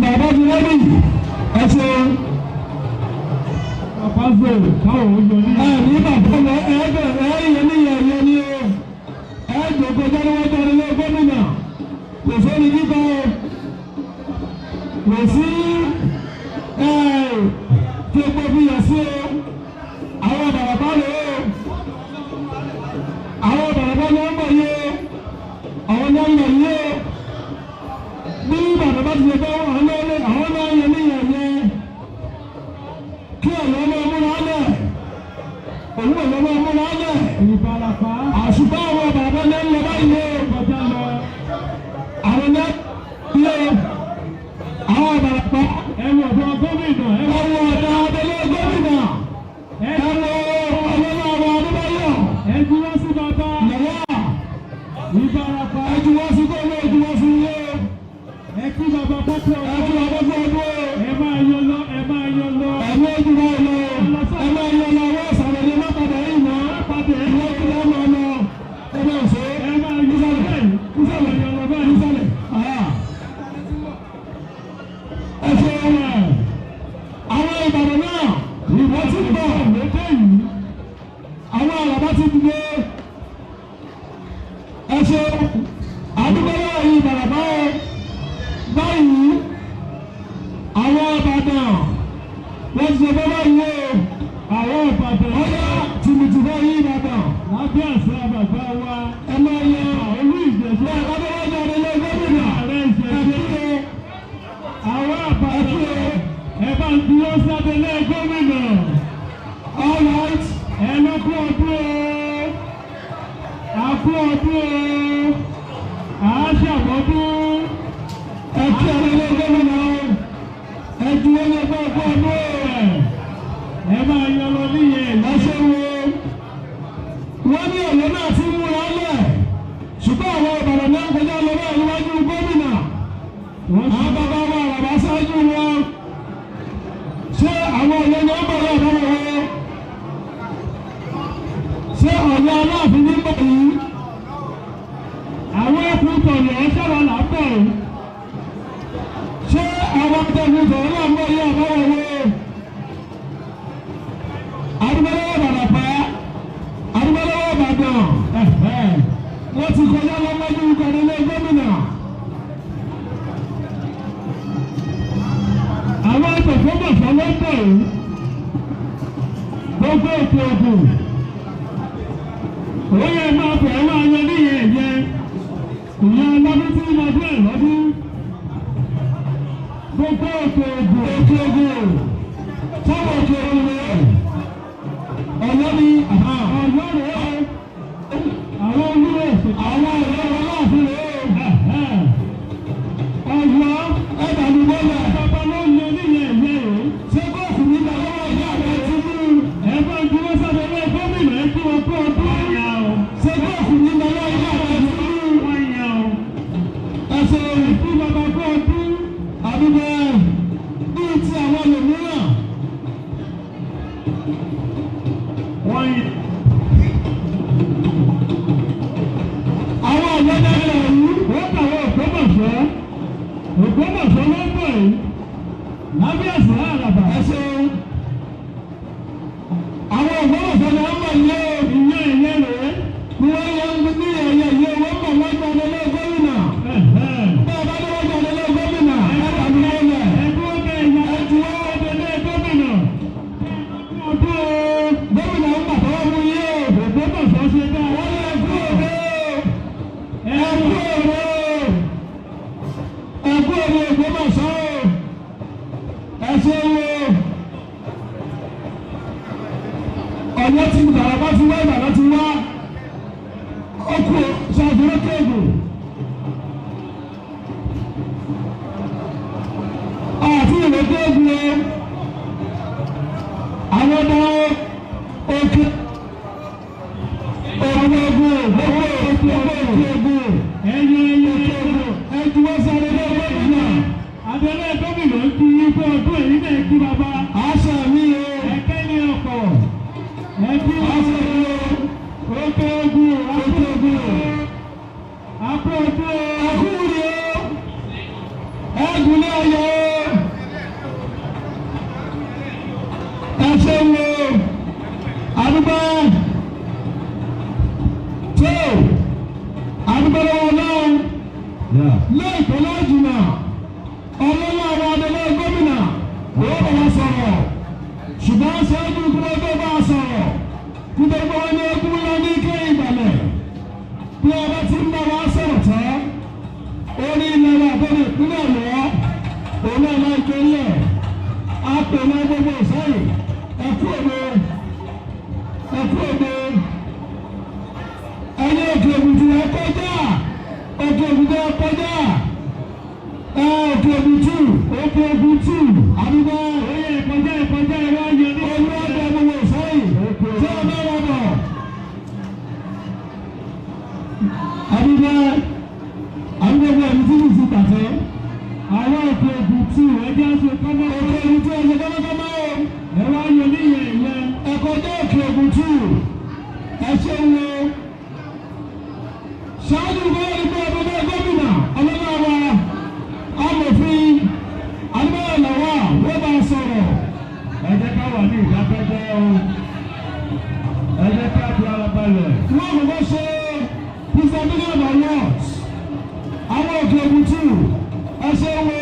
Bàbá ti rẹ́dì, ẹ ṣeun. Bàbá zèrè káwọn ò yọ ní. Ẹ ní bàbá lọ ẹgbẹ ẹyẹ ní ẹyẹ ní o. Ẹ jòkó járíwájú ilé gómìnà. Kò sóni kíkọ o. Kò sí ẹ tí o gbọ́ fi yàn sí o. Àwọn bàbá lò ó. Àwọn bàbá ló ń bọ̀ yìí o. Àwọn ló ń lọ yìí o. Bí bàbá bá ti lè bọ́ àwọn náà yẹ ní ẹyẹ. Kí ọ̀nà ọmọ múra lẹ̀. Òun ọ̀nà ọmọ múra lẹ̀. Ìbarapá Àṣùgbọ́n àwọn bàbá ní ń lọ báyìí o. kọjá lọ. Àwọn ní ń lọ. Àwọn bàbá Ẹ wọ̀ ọ̀dọ̀ gómìnà. Ẹ wọ̀ ẹwọ ọ̀dọ̀ abẹ́lé gómìnà. Ẹwọ ọlọ́lá àwọn Adébáyọ̀. ẹ juwọ́ sí bàbá. Lọ́wọ́ Ìbarapá ẹjuwọ́ sí gómìnà, ẹjuwọ́ sí ilé. ẹ kí bàbá pọ́pọ́ Ẹjú ọdún fún ọdún o. Ẹ máa yọ lọ, ẹ máa yọ lọ. Ẹ̀mí ojúmọ́ lọ. Ẹ máa yọ lọ, wọ́n sàrẹ̀ ní má padà yìí mọ́. Ìwé kí lọ́ máa lọ. Ẹ bá ṣe é. Ẹ máa yọ lọ báyìí. Kúsàlẹ̀, Ẹ máa yọ lọ báyìí. kúsàlẹ̀. Àyà. Ẹ ṣe é. Àwọn Ìbàdàn náà, wọ́n ti ń bọ̀. Lóde yìí. Àwọn Àràbá ti dìde. Ẹ ṣe àdúgbò náà yìí Ìbàràpá o. Báyìí, àwọn Ìbàdàn wọ́n ti ṣe fẹ́ báyìí o. Àwọn Ìbàdàn Ọ̀yá tìmùtìmù yìí Ìbàdàn. lábẹ́ àṣẹ bàbá wa. Ẹ máa yẹ Olú Ìjẹ̀ṣà. Adéwájú Adélé gómìnà. Ààrẹ Ẹ Ìjẹ̀ṣà. kú o. Àwọn Ìbàdàn ẹ bá ń dúró sábẹ́lẹ̀ gómìnà. All right. Ẹ lọ kú ọdún o. A kú ọdún o. À á ṣàmọ́dún. Ẹ kí Adélé gómìnà o. Ẹ ju owó ẹgbẹ́ ọgbọ́n ọdún o. Ẹ máa yọ lọ níyẹn. Ẹ ṣe wo. Wọ́n ní ọ̀yọ́ náà ti múra lẹ̀. Ṣùgbọ́n àwọn Ìbàdàn náà ń kọjá lọ báyìí níwájú gómìnà. Wọ́n Àwọn bàbá wa Àràbá ṣáájú wọn. Ṣé àwọn ọ̀yọ́ ni ó ń bọ̀ lọ́wọ́ wọn? Ṣé ọ̀yọ́ Aláàfin ní bọ̀ yìí? Àwọn ẹkùn tọ̀yọ̀ ṣọ̀rọ̀ là ń bọ̀ o. Ṣé àwọn akẹ́kọ̀ọ́ sọ̀rọ̀ náà ń bọ̀ yìí àbáwọ̀ wo? Adúgbòlówó Ìbàdàpá, Adúgbòlówó Ìbàdàn, wọ́n ti kọjá lọ́wọ́jú ìkànnì gómìnà. Àwọn àtọ̀fọ́mọ̀fọ́ ló ń bọ̀ o. Gbogbo ètò ògùn. Ó yẹ máa bọ̀ ẹ́ máa yan níyẹn ẹ̀yẹ. Ìyá ọlọ́dún tí mo dún ẹ̀ lọ́dún. Gbogbo ètò ògùn. Òkè Ògùn, sáwọn Òkè Ògùn rẹ̀, Ọ̀yọ́ ni Ọ̀yọ́ rẹ̀ o. Àwọn olúwo òsè. Àwọn ọ̀yọ́ Aláàfin rẹ̀ Ọ̀yọ́ ẹ̀dàlú bọ́lẹ̀. bàbá ló ń yan níyẹn ẹ̀yẹ o. Ṣé kóòfù ní lọ́wọ́ ìyá rẹ̀ ti mú? Ẹ bá ń dúró sábẹ́lẹ̀ gómìnà ẹ kí wọn kú ọdún. Ṣé kóòfù ní lọ́wọ́ ìyá rẹ̀ ti mú? Wọ́n yan o. Ẹ ṣe Kí bàbá kú ọdún. àdúgbò bíi ti àwọn ẹlòmíràn. Wọ́n yan. Àwọn ọ̀yọ́ náà lè yí. Wọ́n kàwé Ògbómọ̀ṣọ́. Ògbómọ̀ṣọ́ ló ń bọ̀ yìí. Lábẹ́ àṣà Àràbà. Ẹ ṣeun. Àwọn Ògbómọ̀ṣọ́ ni wọ́n mọ̀ yé o. Ìyẹn ìyẹn rèé. Ni wọ́n yẹ ń ní ẹ̀yẹ yìí wọ́n mọ̀ wọ́n gba ọdọọlọ́ gómìnà. Bí a bá dé wọ́n gba ọdọọlọ́ gómìnà, ẹ bá mi wọlé. Ẹ dúró bẹ́ẹ̀ yá. Ẹ dúró ọdọọlọ́ gómìnà. Ọdún o. Gómìnà ń bàtà wọ́n mú yé o. Ògbómọ̀ṣọ́ ṣe dáa. Wọ́n lè kú òde o. Adelé gómìnà ń kí yín fún ọdún èyí náà kí bàbá. Àṣà mi o. Ẹ̀kẹ́ ní ọkọ̀. Ẹ̀kí Àṣà mi o. Òkè ogun o. Òkè ogun o. Àpò ojú o. Àkúrè o. Ẹ̀gúnlé ayọ̀ o. Ẹ ṣeun o. Àdúgbò tó àdúgbò lọ́wọ́ náà lẹ́ẹ̀kọ́ lájùmọ̀ ọlọ́lá àwọn adelé gómìnà wọ́n bá wa sọ̀rọ̀, ṣùgbọ́n ṣáájú kí wọ́n tó bá a sọ̀rọ̀, nítorí pé wọ́n ní ogún ńlá ní kéyìn ìgbàlẹ̀ bí wọ́n bá ti ń bá wa sọ̀rọ̀ tán, ó ní ilẹ̀ wa àbọ̀dé ìpínlẹ̀ Ọ̀yọ́ òun náà máa ń ké lẹ̀ á pè ní gbogbo ìsẹ́yìn. Ẹ̀kú òde, ẹ̀kú òde, ẹ̀yìn Òkè Ògùn ẹ kọjá, Òkè Ògùn ẹ kọjá, ẹ Òkè Ògùn tù, Òkè ogun tù. Àdúgbò Oyè ìkọjá ìkọjá ẹ̀rọ ayé ní. Olùwàdà gbogbo ìsẹ́yìn tí a bá wà bọ̀. Àdúgbò, àdúgbò bí ẹni tí kì í ti tàtẹ́. Àwọn òkè ogun tù ẹjẹ́ ṣe kọ́mọ́. Òkè Ògùn tí a ṣe kọ́mọ́kọ́mọ́ o. Ẹ̀rọ ayé ní ìyẹn ìyẹn. Ẹ̀kọ́jọ́ Òkè Ògùn tù, ẹ ṣeun o. Ṣáájú bóyá ní pé ọdún náà gómìnà ọlọ́lá wa amòfin Adébáyọ̀ Làwà wọ́n bá sọ̀rọ̀. Ẹ jẹ́ ká wà ní ìdákẹ́jẹ́ o. Ẹ jẹ́ ká fi ara balẹ̀. Wọ́n kọ́kọ́ ṣe presentation of awards. Àwọn Òkè Ògùn tù, ẹ ṣeun o.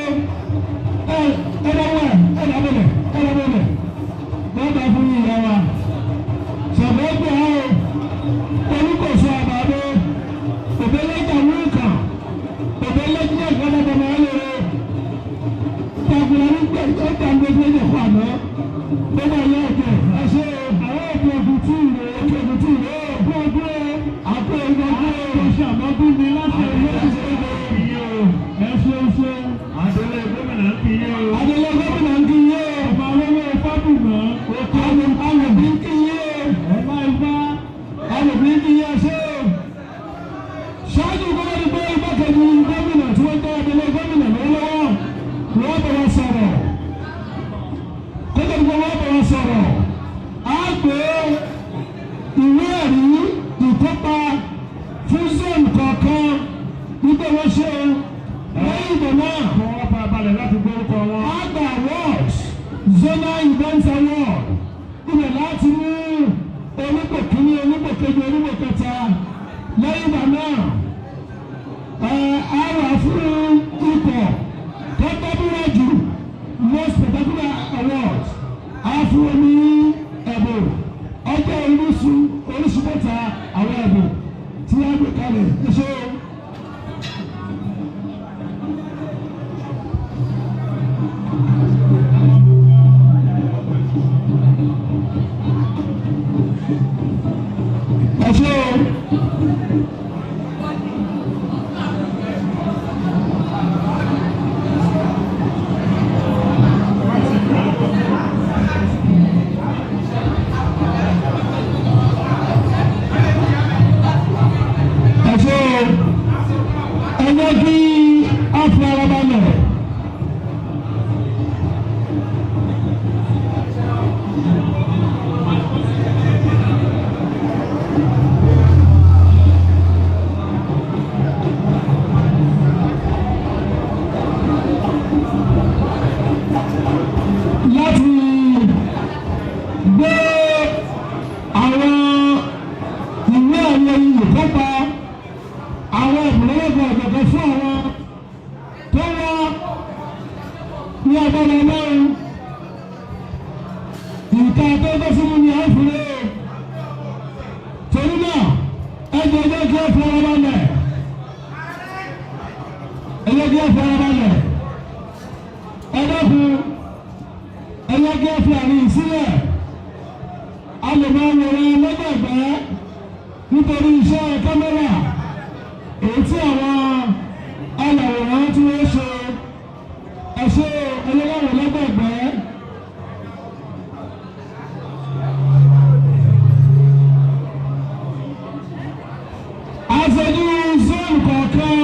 Ẹ ẹ lọ́wọ́ ẹ ẹ lábẹ́lẹ̀ ẹ lábẹ́lẹ̀ wọ́n bá fún yìí yá wa sọ̀rọ̀ gbà ó olùkóso àbàdo òbẹ́lẹ́jà wúkà òbẹ́lẹ́jà ìgbàlódé ẹlẹ́rẹ́ tàbílẹ̀ nígbà ọjà gbogbo ẹ̀jẹ̀ fún àná gbogbo ẹ̀yẹ òkè ẹ̀ṣẹ́. Àwọn òkè ogun tù rè. Òkè Ògùn tù rè ó. Òkè ogun o. Àpò ìgbàgbọ́. Oṣù àmọ́dún ni láti ẹ̀yẹ ìyẹn o. Ẹ ṣeun ṣeun. Adelé gómìnà ń kí yín o. Adelé gómìnà ń kí yín o. Ọba olówó Fábùmọ́. Alòbí ń kí yín o. Ọba Ifá. Alòbí ń kí yín, ẹ̀ṣẹ́ o. Ṣáájú gómìnà pé igbákejì gómìnà tí wọ́n tọ́ adelé gómìnà lọ́wọ́lọ́wọ́ wọ́n bẹ̀rẹ̀ sọ̀rọ̀ kótó gbogbo wọ́n bẹ̀rẹ̀ sọ̀rọ̀, á gbé ìwé ẹ̀rí ìkópa fún zone kọ̀ọ̀kan wípé wọ́n ṣe o. Lẹ́yìn ìgbà náà, Kí wọ́n fara balẹ̀ láti gbórúkọ wọn. á gba awards, zonal event award, ibẹ̀ láti mú onípò kíní, onípò kejì, onípò kẹta. Lẹ́yìn ìgbà náà, ẹ á wà fún ikọ̀ tó gbẹ́dúrà jù, most spectacular award, á fún wọn ní ẹ̀bùn ọjọ́ orísun orísun mẹ́ta, àwọn ẹ̀bùn tí a gbé kalẹ̀. Ẹ ṣé o. Ẹ ṣé o. Ẹ ṣé o. Ẹ jẹ́ kí a fi ara balẹ̀. Láti gbé àwọn ìwé àwọn ìkópa, àwọn ìbùrọ̀lọ́gbọ̀n ọ̀jọ̀gbọ́n fún àwọn tó wá ní agbára Ọlọ́run. Ìka tó bá fún mi ní àfúrẹ́ o. Torí náà, ẹjọ́ ẹjọ́ kí ẹ fara balẹ̀, ẹjọ́ kí ẹ fara balẹ̀, ẹ dákun, ẹjọ́ kí ẹ fi àmì sílẹ̀. A lè máa wòran lọ́gbàgbẹ́ nítorí iṣẹ́ kámẹ́rà èyí tí àwọn alàwòrán tí wọ́n ṣe. Ẹ̀ṣẹ́ ẹlẹ́wọ̀n lọ́gbàgbẹ́. Aṣojú zone kọ̀ọ̀kan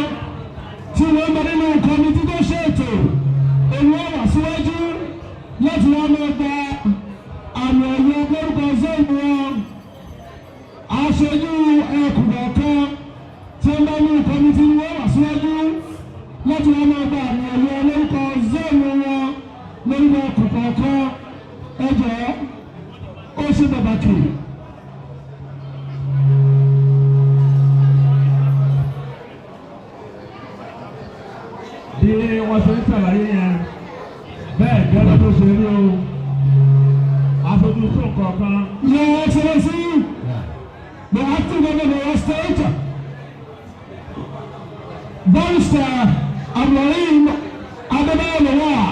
tí wọ́n bẹ nínú committee tó ṣètò. ń bá ní committee ni wọ́n wà síwájú láti wọ́n máa gba àmì ẹ̀yẹ lórúkọ zone wọn, lórúkọ kọ̀ọ̀kan. Ẹ jọ̀ọ́, ó ṣe pàtàkì. Bí wọ́n ṣe ń ṣàlàyé yẹn, bẹ́ẹ̀ gẹ́gẹ́ tó ṣe rí o, aṣojú zone kọ̀ọ̀kan. Your Excellency, the acting governor of Oyo State, Barrister Abdulrahim Adebayo Lawal.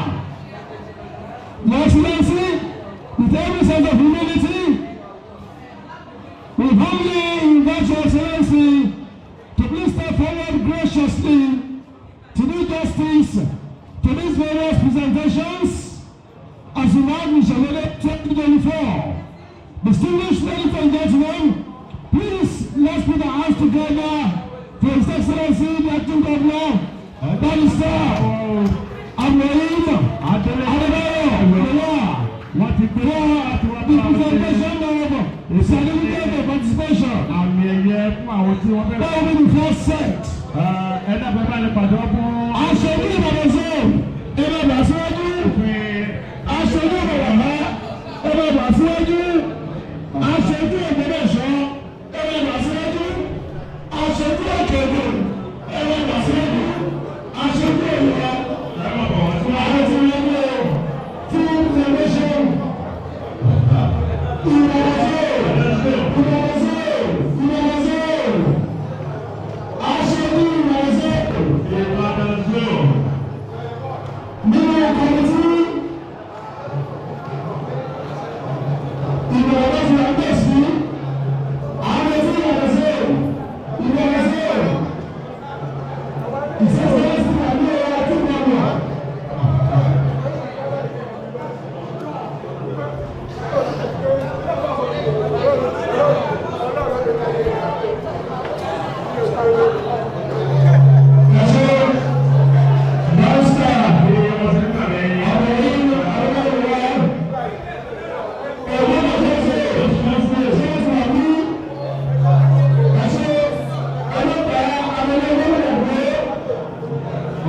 Your Excellency, with every sense of humility, we humbly invite Your Excellency to please step forward graciously to do justice to these various presentations as we mark Ìṣẹ̀ṣe 2024. Distinguished ladies and gentlemen, please let's put our hands together for His Excellency, the Acting Governor, Barrister Abdulrahim Adebayo Lawal, Wọ́n ti gbé for the presentation of certificate of participation. Àmì ẹ̀yẹ fún àwọn tí wọ́n fẹ́. That will be the first set. Ẹ dábàá bá ní pàtó fún Aṣojú Ìbàdàn zone, ẹ máa bà síwájú. Òfin. Aṣojú Ìbàdàn, ẹ máa bà síwájú. Aṣojú Ògbómọ̀ṣọ́, ẹ máa bà síwájú. Aṣojú Òkè-Ògùn, ẹ máa bà síwájú. Aṣojú Ọ̀yọ́, àwọn tí wọ́n mú fún presentation. Ìbàdàn zone, Ìbàdàn zone, Ìbàdàn zone. Aṣojú Ìbàdàn zone. Ìbàdàn zone. Nínú committee, ìbẹ̀rẹ̀ fi àgbẹ̀ sí àwọn ẹtí ìbẹ̀rẹ̀ sí ìṣẹ́sẹ́sí àbí ẹ̀rọ tó gbọdọ̀. Ẹ ṣé, Barrister Abdulrahim Adebayo Lawal.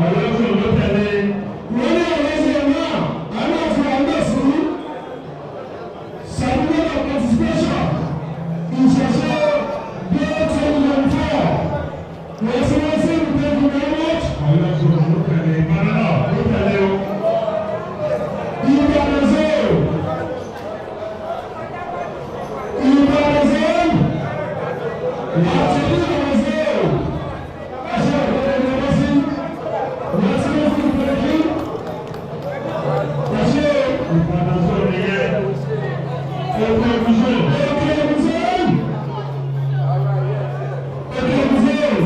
Ọ̀yọ́ zone ló tẹ̀lé. Ọ̀yọ́ zone ló tẹ̀lé. Ìbàdàn náà ló tẹ̀lé o. Ìbàdàn zone. Ìbàdàn zone. Àti Ìbàdàn zone. Ẹṣẹ́ ìbàdàn ni wọ́n sí. Wọ́n sí wọ́n sí ìbàdàn kí. Ẹṣẹ́ Ìbàdàn zone nìyẹn. Òkè Ògùn zone. Òkè Ògùn zone. Òkè Ògùn zone.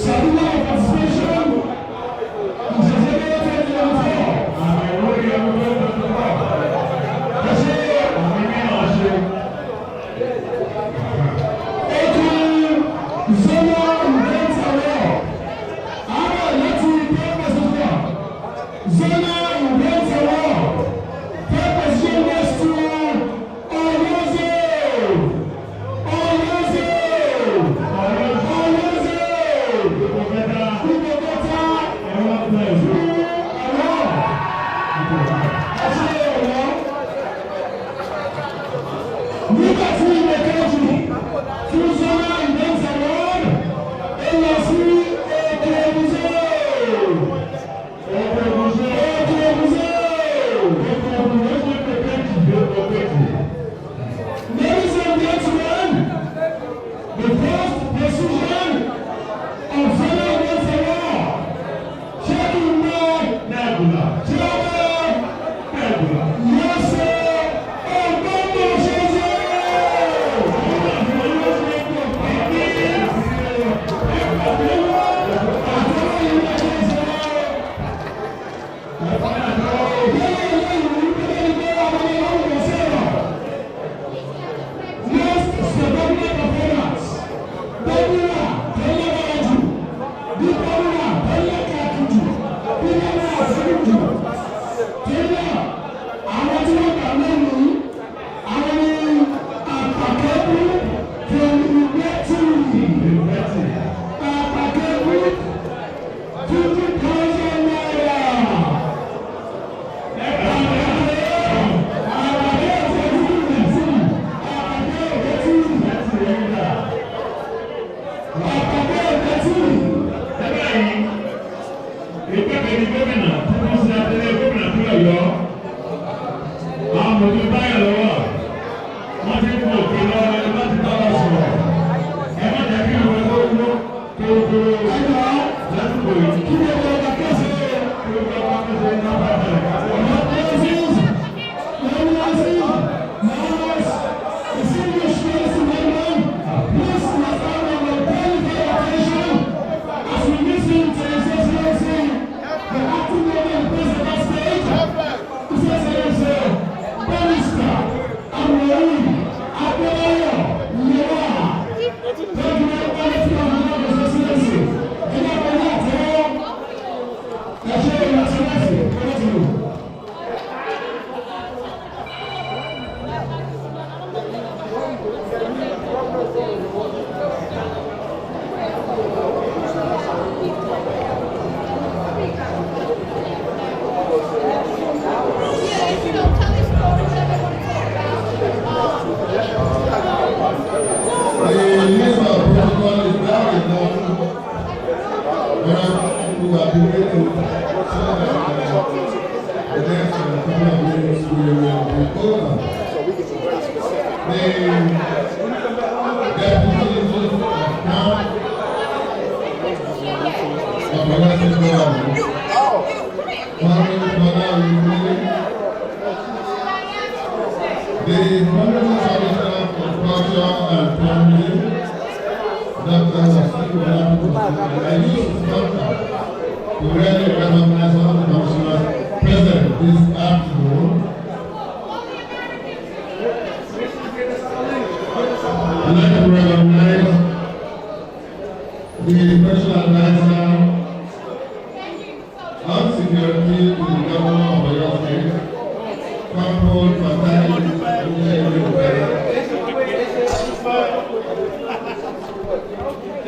Certificate of participation. Ìṣẹ̀ṣẹ̀ 2024. Àmì ìwúrí ọdún 2024. Ẹṣẹ́ Àmì mìíràn ṣe. Ètò Zonal Event Award. Àwọn láti purpose Zonal Event Award. Purpose goes to Ọ̀yọ́ zone. Ọ̀yọ́ zone. Ọ̀yọ́ zone. Ipò kẹta. Ipò kẹta. Ẹ̀rọ pẹ̀lú. Award. Ẹ̀ṣẹ́ ọ̀yọ́. Nígbà tí ipò kejì fún Zonal Event Award, ó lọ sí Òkè Ògùn zone. Òkè Ògùn zone. Òkè Ògùn zone. Òkè Ògùn ló ṣe ipò kejì. Ipò kejì. Ladies and gentlemen, the first position of Zonal Event Award, Chairman, Nẹ́ẹ̀gùlà. Chairman, Nẹ́ẹ̀gùlà. Yẹ́sẹ̀ Ògbómọ̀ṣọ́ zone. Ọ̀yọ́ Igbákejì gómìnà tí wọ́n ṣe adélé gómìnà ìpínlẹ̀ Ọ̀yọ́. Àwọn mòtò báyọ̀ lọ́wọ́. Wọ́n ti ń kó òkè lọ láti bá wa sọ̀rọ̀. Ẹ má jẹ́ kí ìwé kó kó kó lásìkò yìí. Kí gbogbo ọba kẹsẹ̀. Kí gbogbo ọba kẹsẹ̀ ní ọba bẹ̀rẹ̀ ká. Please, as we listen to His Excellency, the acting governor of the President State, His Excellency, Barrister Abdulrahim Adebayo Lawal. Thank you very much for your Excellency. Ẹ bá wọlé àtẹ́wọ́. Ẹ ṣé, Your Excellency, over to you. Yeah, tell your stories, everyone talk about. The list of protocol is now enough. But we are beginning to say that the next couple of minutes we will be over. The Deputy Chief of Staff of the Western Government, Honorable Bola Oyewole, the Honorable Commissioner for Culture and Tourism, Dr. Wasiu Oladipo, I use this contact to really recognize all the commissioners present this afternoon. I'd like to recognize the special advisor on security to the governor of Oyo State, Corporal Fatai Olusegun.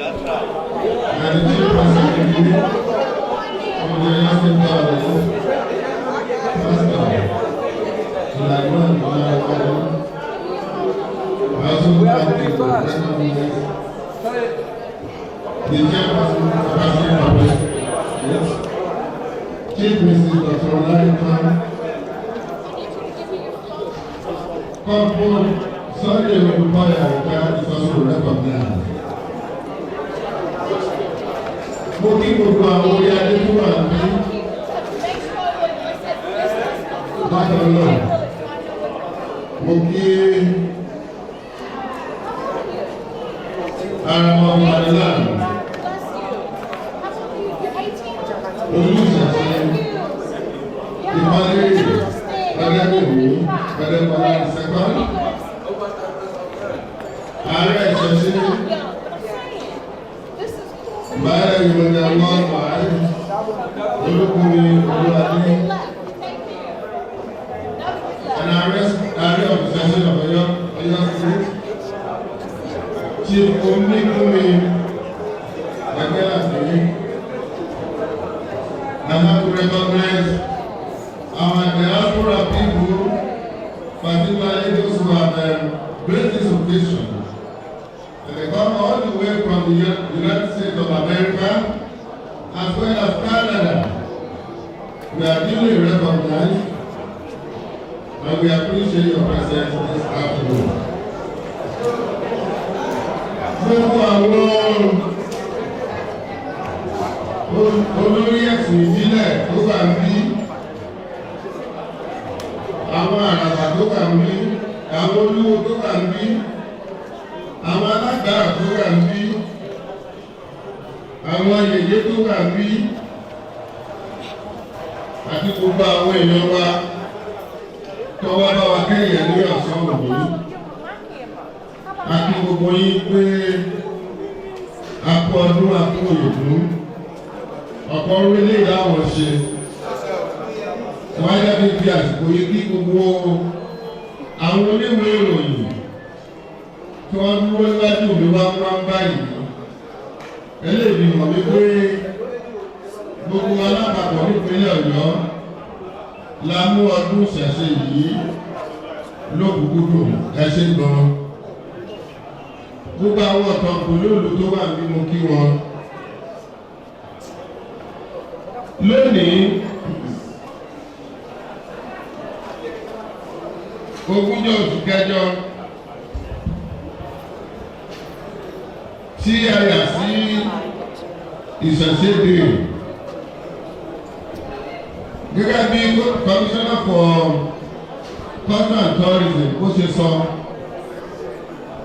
And the Chief Secretary of the Oyo State Government, Pastor Sulaiman Olarewaju. I also like to recognize the chairperson of the Yes. Chief Mrs. Dr. Olaitan, Corporal Sunday Olukoya retired is also recognized. Mo kí gbogbo àwọn orí adé tó wà ní bákan náà. Mo kí ara wọn wà láàrin. Olùṣàṣẹ Ìpàdé Ọ̀dẹ́gbẹ̀mí Ọ̀dẹ́gbọ̀lá Ìṣẹ́gbọ́n. Ààrẹ ìṣẹ̀ṣe Báyọ̀ ìròyìn worldwide Olúkúnmi Olúwadé. And Ààrẹ of Ìṣẹ̀ṣe of Ọ̀yọ́, Ọ̀yọ́ State, Chief Omíkúnmi Ẹgbẹ́láṣẹ́. I have to recognize our diaspora people, particularly those who have graced this occasion. And they come all the way from the United States of America, as well as Canada. We are duly recognized, and we appreciate your presence this afternoon. Gbogbo àwọn olórí ẹ̀sìn ìbílẹ̀ tó wà níbí, àwọn àràbà tó wà níbí, àwọn olúwo tó wà níbí, àwọn alágbára tó wà níbí, àwọn yèyé tó wà níbí, àti gbogbo àwọn èèyàn wa tó wá bá wa kẹ́yìn ní ọ̀sán òní, àti gbogbo yín pé a kú ọdún, a kú ìyèdún, ọ̀pọ̀ orílẹ̀ èdè àwọn ṣe wọ́n á jáde fi àsìkò yìí kí gbogbo àwọn oníwèé ìròyìn tí wọ́n dúró níwájú mi wá wá ń báyìí. Eléyìí hàn mí pé gbogbo alápapọ̀ nípínlẹ̀ Ọ̀yọ́ la mú ọdún ìṣẹ̀ṣe yìí lókùnkúndùn. Ẹ ṣé gan. Gbogbo àwọn ọ̀tọ̀kùn lóòlù tó wà nínú kí wọn. Lónìí, 20 oṣù kẹjọ, tí a yà sí Ìṣẹ̀ṣe Day, gẹ́gẹ́ bí Commissioner for Culture and Tourism bó ṣe sọ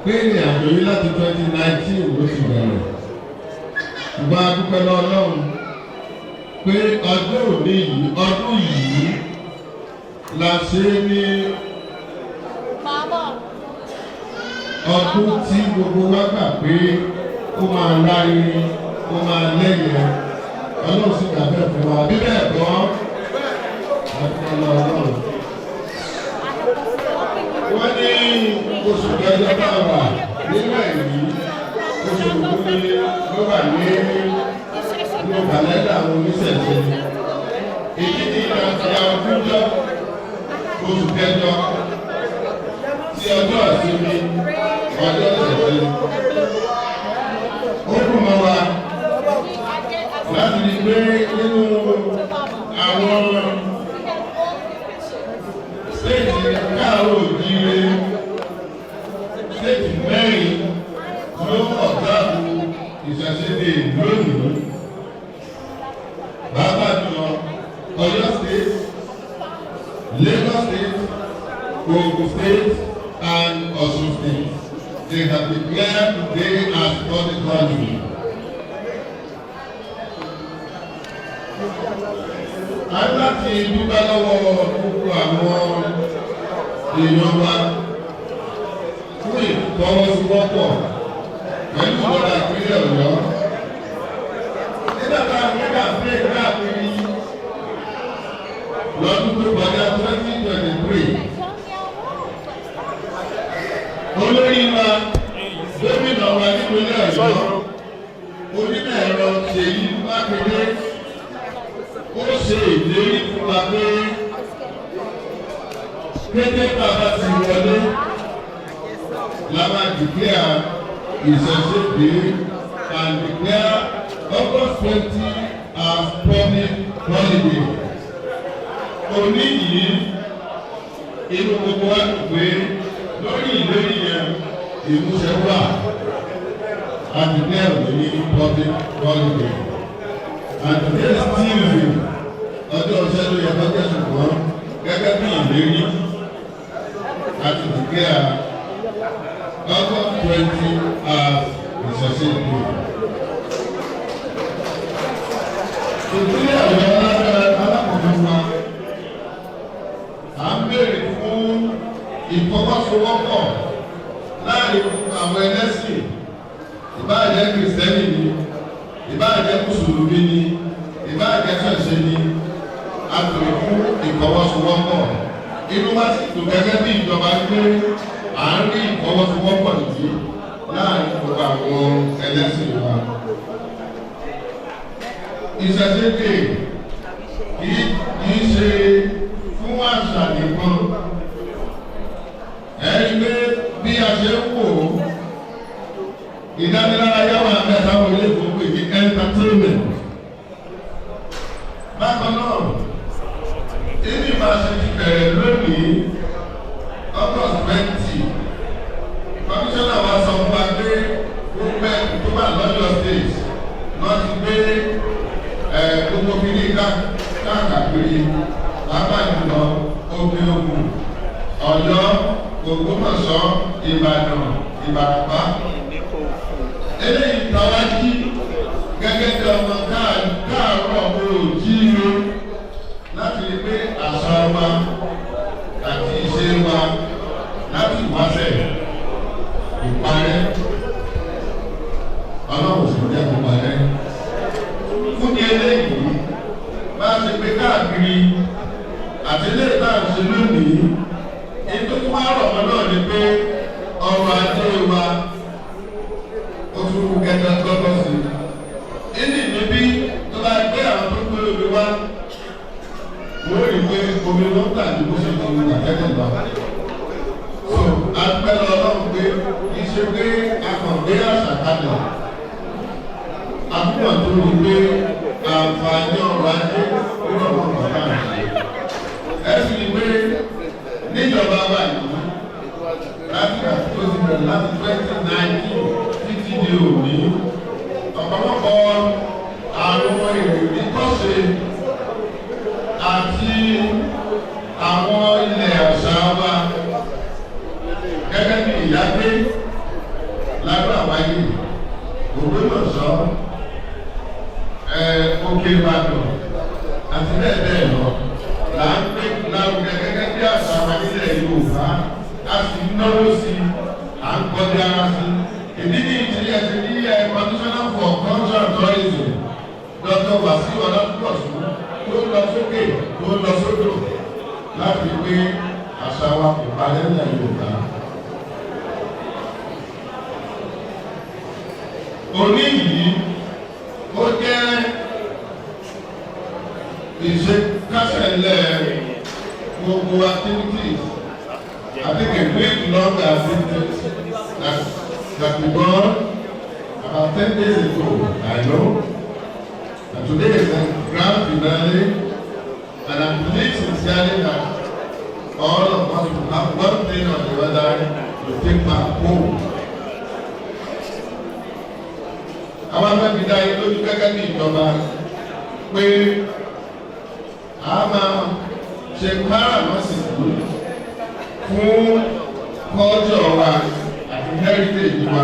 pé ìrìn àjò yìí láti 2019 ló ti bẹ̀rẹ̀, ṣùgbọ́n a dúpẹ́ lọ́wọ́ Ọlọ́run pé ọjọ́ òní yìí, ọdún yìí la ṣe é ní Mama. ọdún tí gbogbo wa gbà pé ó máa lárinrin, ó máa lẹ́yẹ. Ọlọ́run sì gbà bẹ́ẹ̀ fún wa, bí bẹ́ẹ̀ kọ́, a dúpẹ́ lọ́wọ́ Ọlọ́run. Wọ́n ní oṣù kẹjọ náà wà nínú ẹ̀yìn oṣù ògún ní ló wà ní nínú kàlẹ́ndà àwọn oníṣẹ̀ṣe. Èyí ni ìyá 20 oṣù kẹjọ tí ọjọ́ ìsinmi, ọjọ́ ìṣẹ̀ṣe. Ó dùn mọ́ wa láti rí i pé nínú àwọn state káàárọ̀ òjíire, state mẹ́rin ló observe Ìṣẹ̀ṣe Day lónìí, pàápàá jùlọ Ọ̀yọ́ State, Lagos State, Ogun State and Osun State. They have declared today as public holiday. A ní láti dúpẹ́ lọ́wọ́ gbogbo àwọn èèyàn wa fún ìfọwọ́sowọ́pọ̀ pẹ̀lú ìjọba ìpínlẹ̀ Ọ̀yọ́. Nígbà tá a ní campaign káàkiri lọ́dún tó kọjá, 2023, olórí wa, gómìnà wa nípínlẹ̀ Ọ̀yọ́, onímọ̀ ẹ̀rọ Ṣèyí Mákindé, ó ṣe ìlérí fún wa pé kété bàbá ti wọlé la máa declare Ìṣẹ̀ṣe Day and declare August 20 as public holiday. Òní yìí, inú gbogbo wa dùn pé lórí ìlérí yẹn, ìmúṣẹ wà. A declare òní ní public holiday and today is Tuesday. Ọjọ́ ọ̀sẹ̀ ló yẹ kọjá, ṣùgbọ́n gẹ́gẹ́ bí ìlérí, a ti declare August 20 as Ìṣẹ̀ṣe Day. Ìpínlẹ̀ Ọ̀yọ́ lábẹ́ alákòóso wa, à ń béèrè fún ìfọwọ́sowọ́pọ̀ láàrin àwọn ẹlẹ́sìn, ìbáà jẹ́ Kìrìsìtẹ́nì ni, ìbáà jẹ́ Mùsùlùmí ni, ìbáà jẹ́ ṣẹ̀ṣe ni. A béèrè fún ìfọwọ́sowọ́pọ̀. Inú wa sì dùn gẹ́gẹ́ bí ìjọba pé à ń rí ìfọwọ́sowọ́pọ̀ yìí láàrin gbogbo àwọn ẹlẹ́sìn wa. Ìṣẹ̀ṣe Day kì í ṣe fún àṣà nìkan. Ẹ̀rí pé bí a ṣe ń wò ó, ìdánilárayá wà bẹ́ẹ̀ táwọn ilé ìfowópamọ́ ní entertainment. Bákan náà, ibi máa ṣe ti bẹ̀rẹ̀ lónìí, August 20, kọmíṣánná wa sọ fún wa pé gbogbo ẹkùn tó wà lọ́yọ̀ State wọ́n ti gbé gbogbo kìíní káàkiri, pàápàá jùlọ Òkè Ògùn, Ọ̀yọ́, Ògbómọ̀ṣọ́, Ìbàdàn, Ìbàràpá. Eléyìí tàwa jí gẹ́gẹ́ bí ọmọ káàárọ̀ oòjíire láti rí pé àṣà wa àti ìṣe wa láti wáṣẹ̀ ìparẹ́. Ọlọ́run sì jẹ́ kó parẹ́. Fún ní eléyìí bá a ṣe pé káàkiri àti eléyìí tá à ń ṣe lónìí, ètò tó wá rọ̀ mọ́ náà ni pé ọrọ̀ ajé wa ó tún kú kẹta gbọ́gbọ́ sí i. Ìní níbí tó bá gbé àwọn tó gbé omi wá, wọ́n rí pé omi ló ń tà ní bó ṣe ti wà tẹ́lẹ̀ lọ. So agbẹ́lẹ̀ Ọlọ́run pé kì í ṣe pé a kàn gbé àṣà kalẹ̀. Àbúrò tó rí pé a Àǹfààní ọrọ̀ ajé ó rọ̀mọ́ bàbá rẹ̀. Ẹ sì rí pé níjọba wa yìí, láti ìgbà tó ti bẹ̀rẹ̀ láti 2019 títí di òní, ọ̀pọ̀lọpọ̀ àwọn èrò kọ́ṣe àti àwọn ilẹ̀ àṣà wa gẹ́gẹ́ bí Ìyáké lábẹ́ àwáyé, Ògbómọ̀ṣọ́, Òkè Ìbàdàn àti bẹ́ẹ̀ bẹ́ẹ̀ lọ là ń gbé lárugẹ gẹ́gẹ́ bí àṣà wa nílẹ̀ Yorùbá. A sì ń náwó sí i, à ń kọjá ara sí i. Ìdí ní ìtìrí ẹsẹ̀ ní Commissioner for Culture and Tourism, Dr. Wasiu Ọlátúbọ̀sún, tó ń lọ sókè, tó ń lọ sódò láti gbé àṣà wa kò parẹ́ nílẹ̀ Yorùbá. Òní yìí, ó jẹ́ ìṣekásẹ̀lẹ̀ gbogbo activities. I think a week long activities that began about 10 days ago, I know. And today is the grand finale, and I believe sincerely that all of us will have one thing or the other to take back home. Àwọn afẹ́fi dá yín lójú gẹ́gẹ́ bí ìjọba pé a máa ṣe káràmásìkò fún culture wa àti heritage wa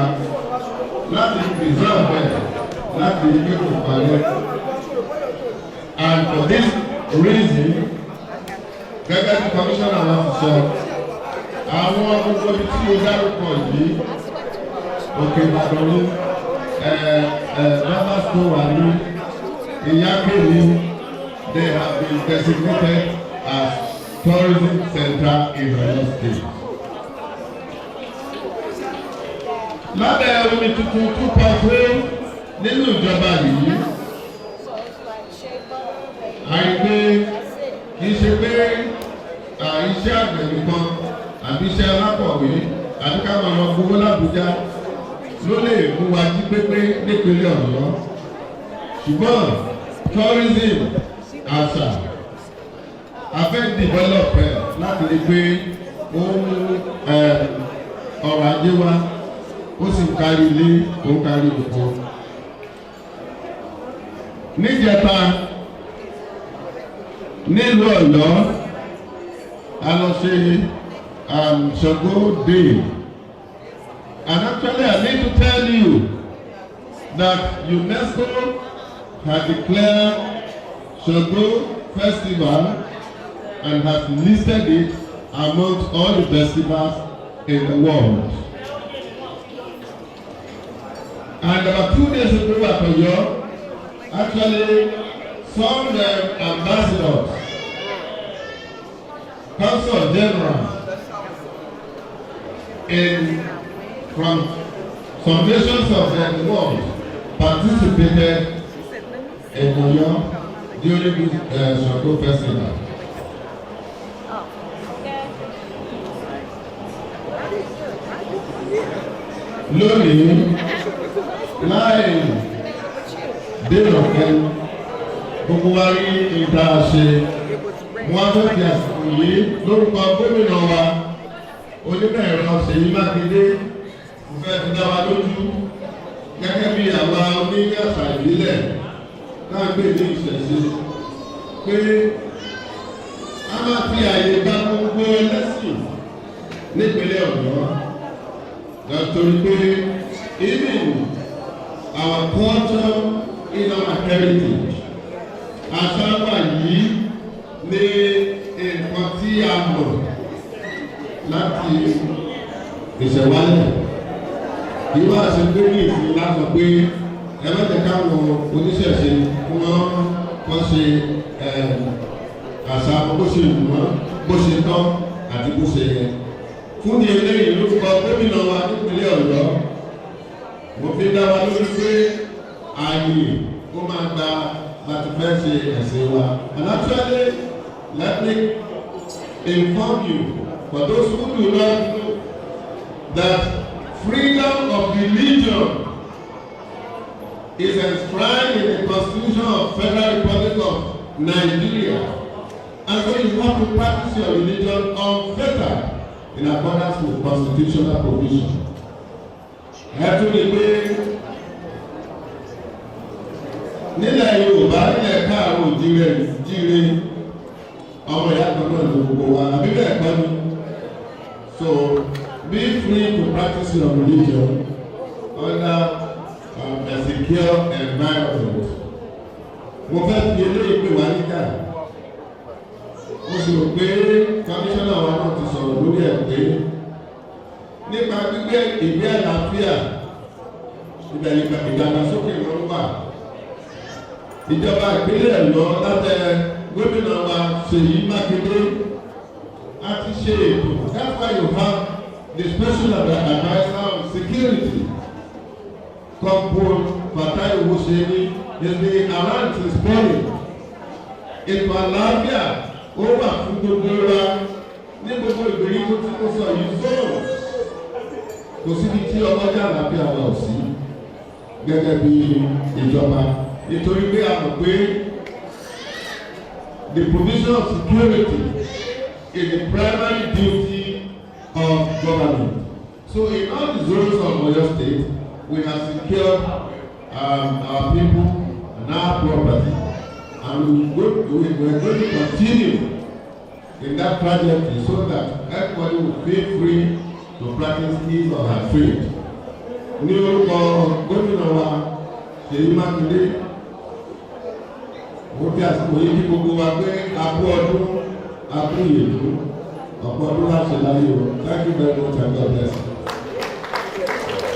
láti preserve ẹ̀, láti gbé kò parẹ́. And for this reason, gẹ́gẹ́ bí commissioner wa ti sọ, àwọn gbogbo ibi tí mo dárúkọ yìí, Òkè Ìbàdàn ní, Baba wà ní, Ìyáké ní, they have been designated as tourism center in Oyo State. Lábẹ́ omi tuntun 2.0 nínú ìjọba yìí, àìpé kì í ṣe pé iṣẹ́ àgbẹ̀ nìkan àbí iṣẹ́ alákọ̀wé àbí ká máa lọ gbowó l'Àbújá ló lè mú wa jí pépé nípínlẹ̀ Ọ̀yọ́, ṣùgbọ́n tourism, àṣà, a fẹ́ develop ẹ̀ láti lè gbé ohun ọrọ̀ ajé wa, ó sì ń kárí ilé, ó ń kárí oko. Níjẹta nílùú Ọ̀yọ́, a lọ ṣe Ṣàngó Day, and actually I need to tell you that UNESCO has declared Ṣàngó Festival and has listed it amongst all the festivals in the world. And about 2 days ago at Oyo, actually, some ambassadors, consul general in from some nations of the world participated in Oyo during this Ṣàngó Festival. Lónìí, láì dènà kẹnu, gbogbo wa rí ìta ṣe. Wọn fẹ́ fi àsìkò yìí, lórúkọ gómìnà wa, onímọ̀ ẹ̀rọ Ṣèyí Mákindé, mo fẹ́ fi dá wa lójú gẹ́gẹ́ bí àwa oní àṣà ìbílẹ̀ náà gbé ní ìṣẹ̀ṣe pé a máa fi àyè gba gbogbo ẹlẹ́sìn nípínlẹ̀ Ọ̀yọ́, nítorí pé even our culture is our heritage. Àṣà wa yìí ní nǹkan tí a mọ̀ láti ìṣẹ̀wálẹ̀. Kì í wá ṣe pé ní ìsìn lásán pé ẹ má jẹ́ káwọn oníṣẹ̀ṣe kí wọ́n kọ́ ṣe àṣà bó ṣe wù wọ́n, bó ṣe tọ́ àti bó ṣe yẹ. Fún ní eléyìí, lórúkọ gómìnà wa nípínlẹ̀ Ọ̀yọ́, mo fi dá wa lójú pé ààyè ó máa gba láti fẹ́ ṣe ẹ̀sìn wa. And actually, let me inform you, for those who do not know, that freedom of religion Is enshrined in the Constitution of Federal Republic of Nigeria. And so you have to practice your religion unfettered in accordance with constitutional provision. Ẹ tún lè pé nílẹ̀ Yorùbá, nílẹ̀ káàárọ̀ òjíire jíire, ọmọ ìyá kan náà ló gbogbo wa, àbí bẹ́ẹ̀ kọ́ ni? So be free to practice your religion under a secure environment. Mo fẹ́ fi eléyìí pè wá níjà. Mo sì rò pé kọmíṣánná wa náà ti sọ̀rọ̀ lórí ẹ̀ pé nípa gbígbé ìgbé àlàáfíà, ibẹ̀ ìdàgbàsókè ló ń wà. Ìjọba ìpínlẹ̀ Ọ̀yọ́ lábẹ́ gómìnà wa Ṣèyí Mákindé a ti ṣe ètò. That's why you have the special adviser on security, Corporal Fatai Owoseni, is been around since morning. Ètò àlàáfíà ó wà fún gbogbo wa ní gbogbo ìgbèríko tí mo sọ yìí, zone. Kò síbi tí ọlọ́jà àlàáfíà wa ò sí gẹ́gẹ́ bí ìjọba, nítorí pé a mọ̀ pé the provision of security is the primary duty of government. So in all the zones of Oyo State, we have secured our people and our property, and we are going to continue in that trajectory so that everybody will feel free to practice his or her faith. Ní orúkọ gómìnà wa Ṣèyí Mákindé, mo fi àsìkò yìí kí gbogbo wa pé a kú ọdún, a kú ìyèdún, ọ̀pọ̀ ọdún láṣẹ láyé o. Thank you very much and God bless you.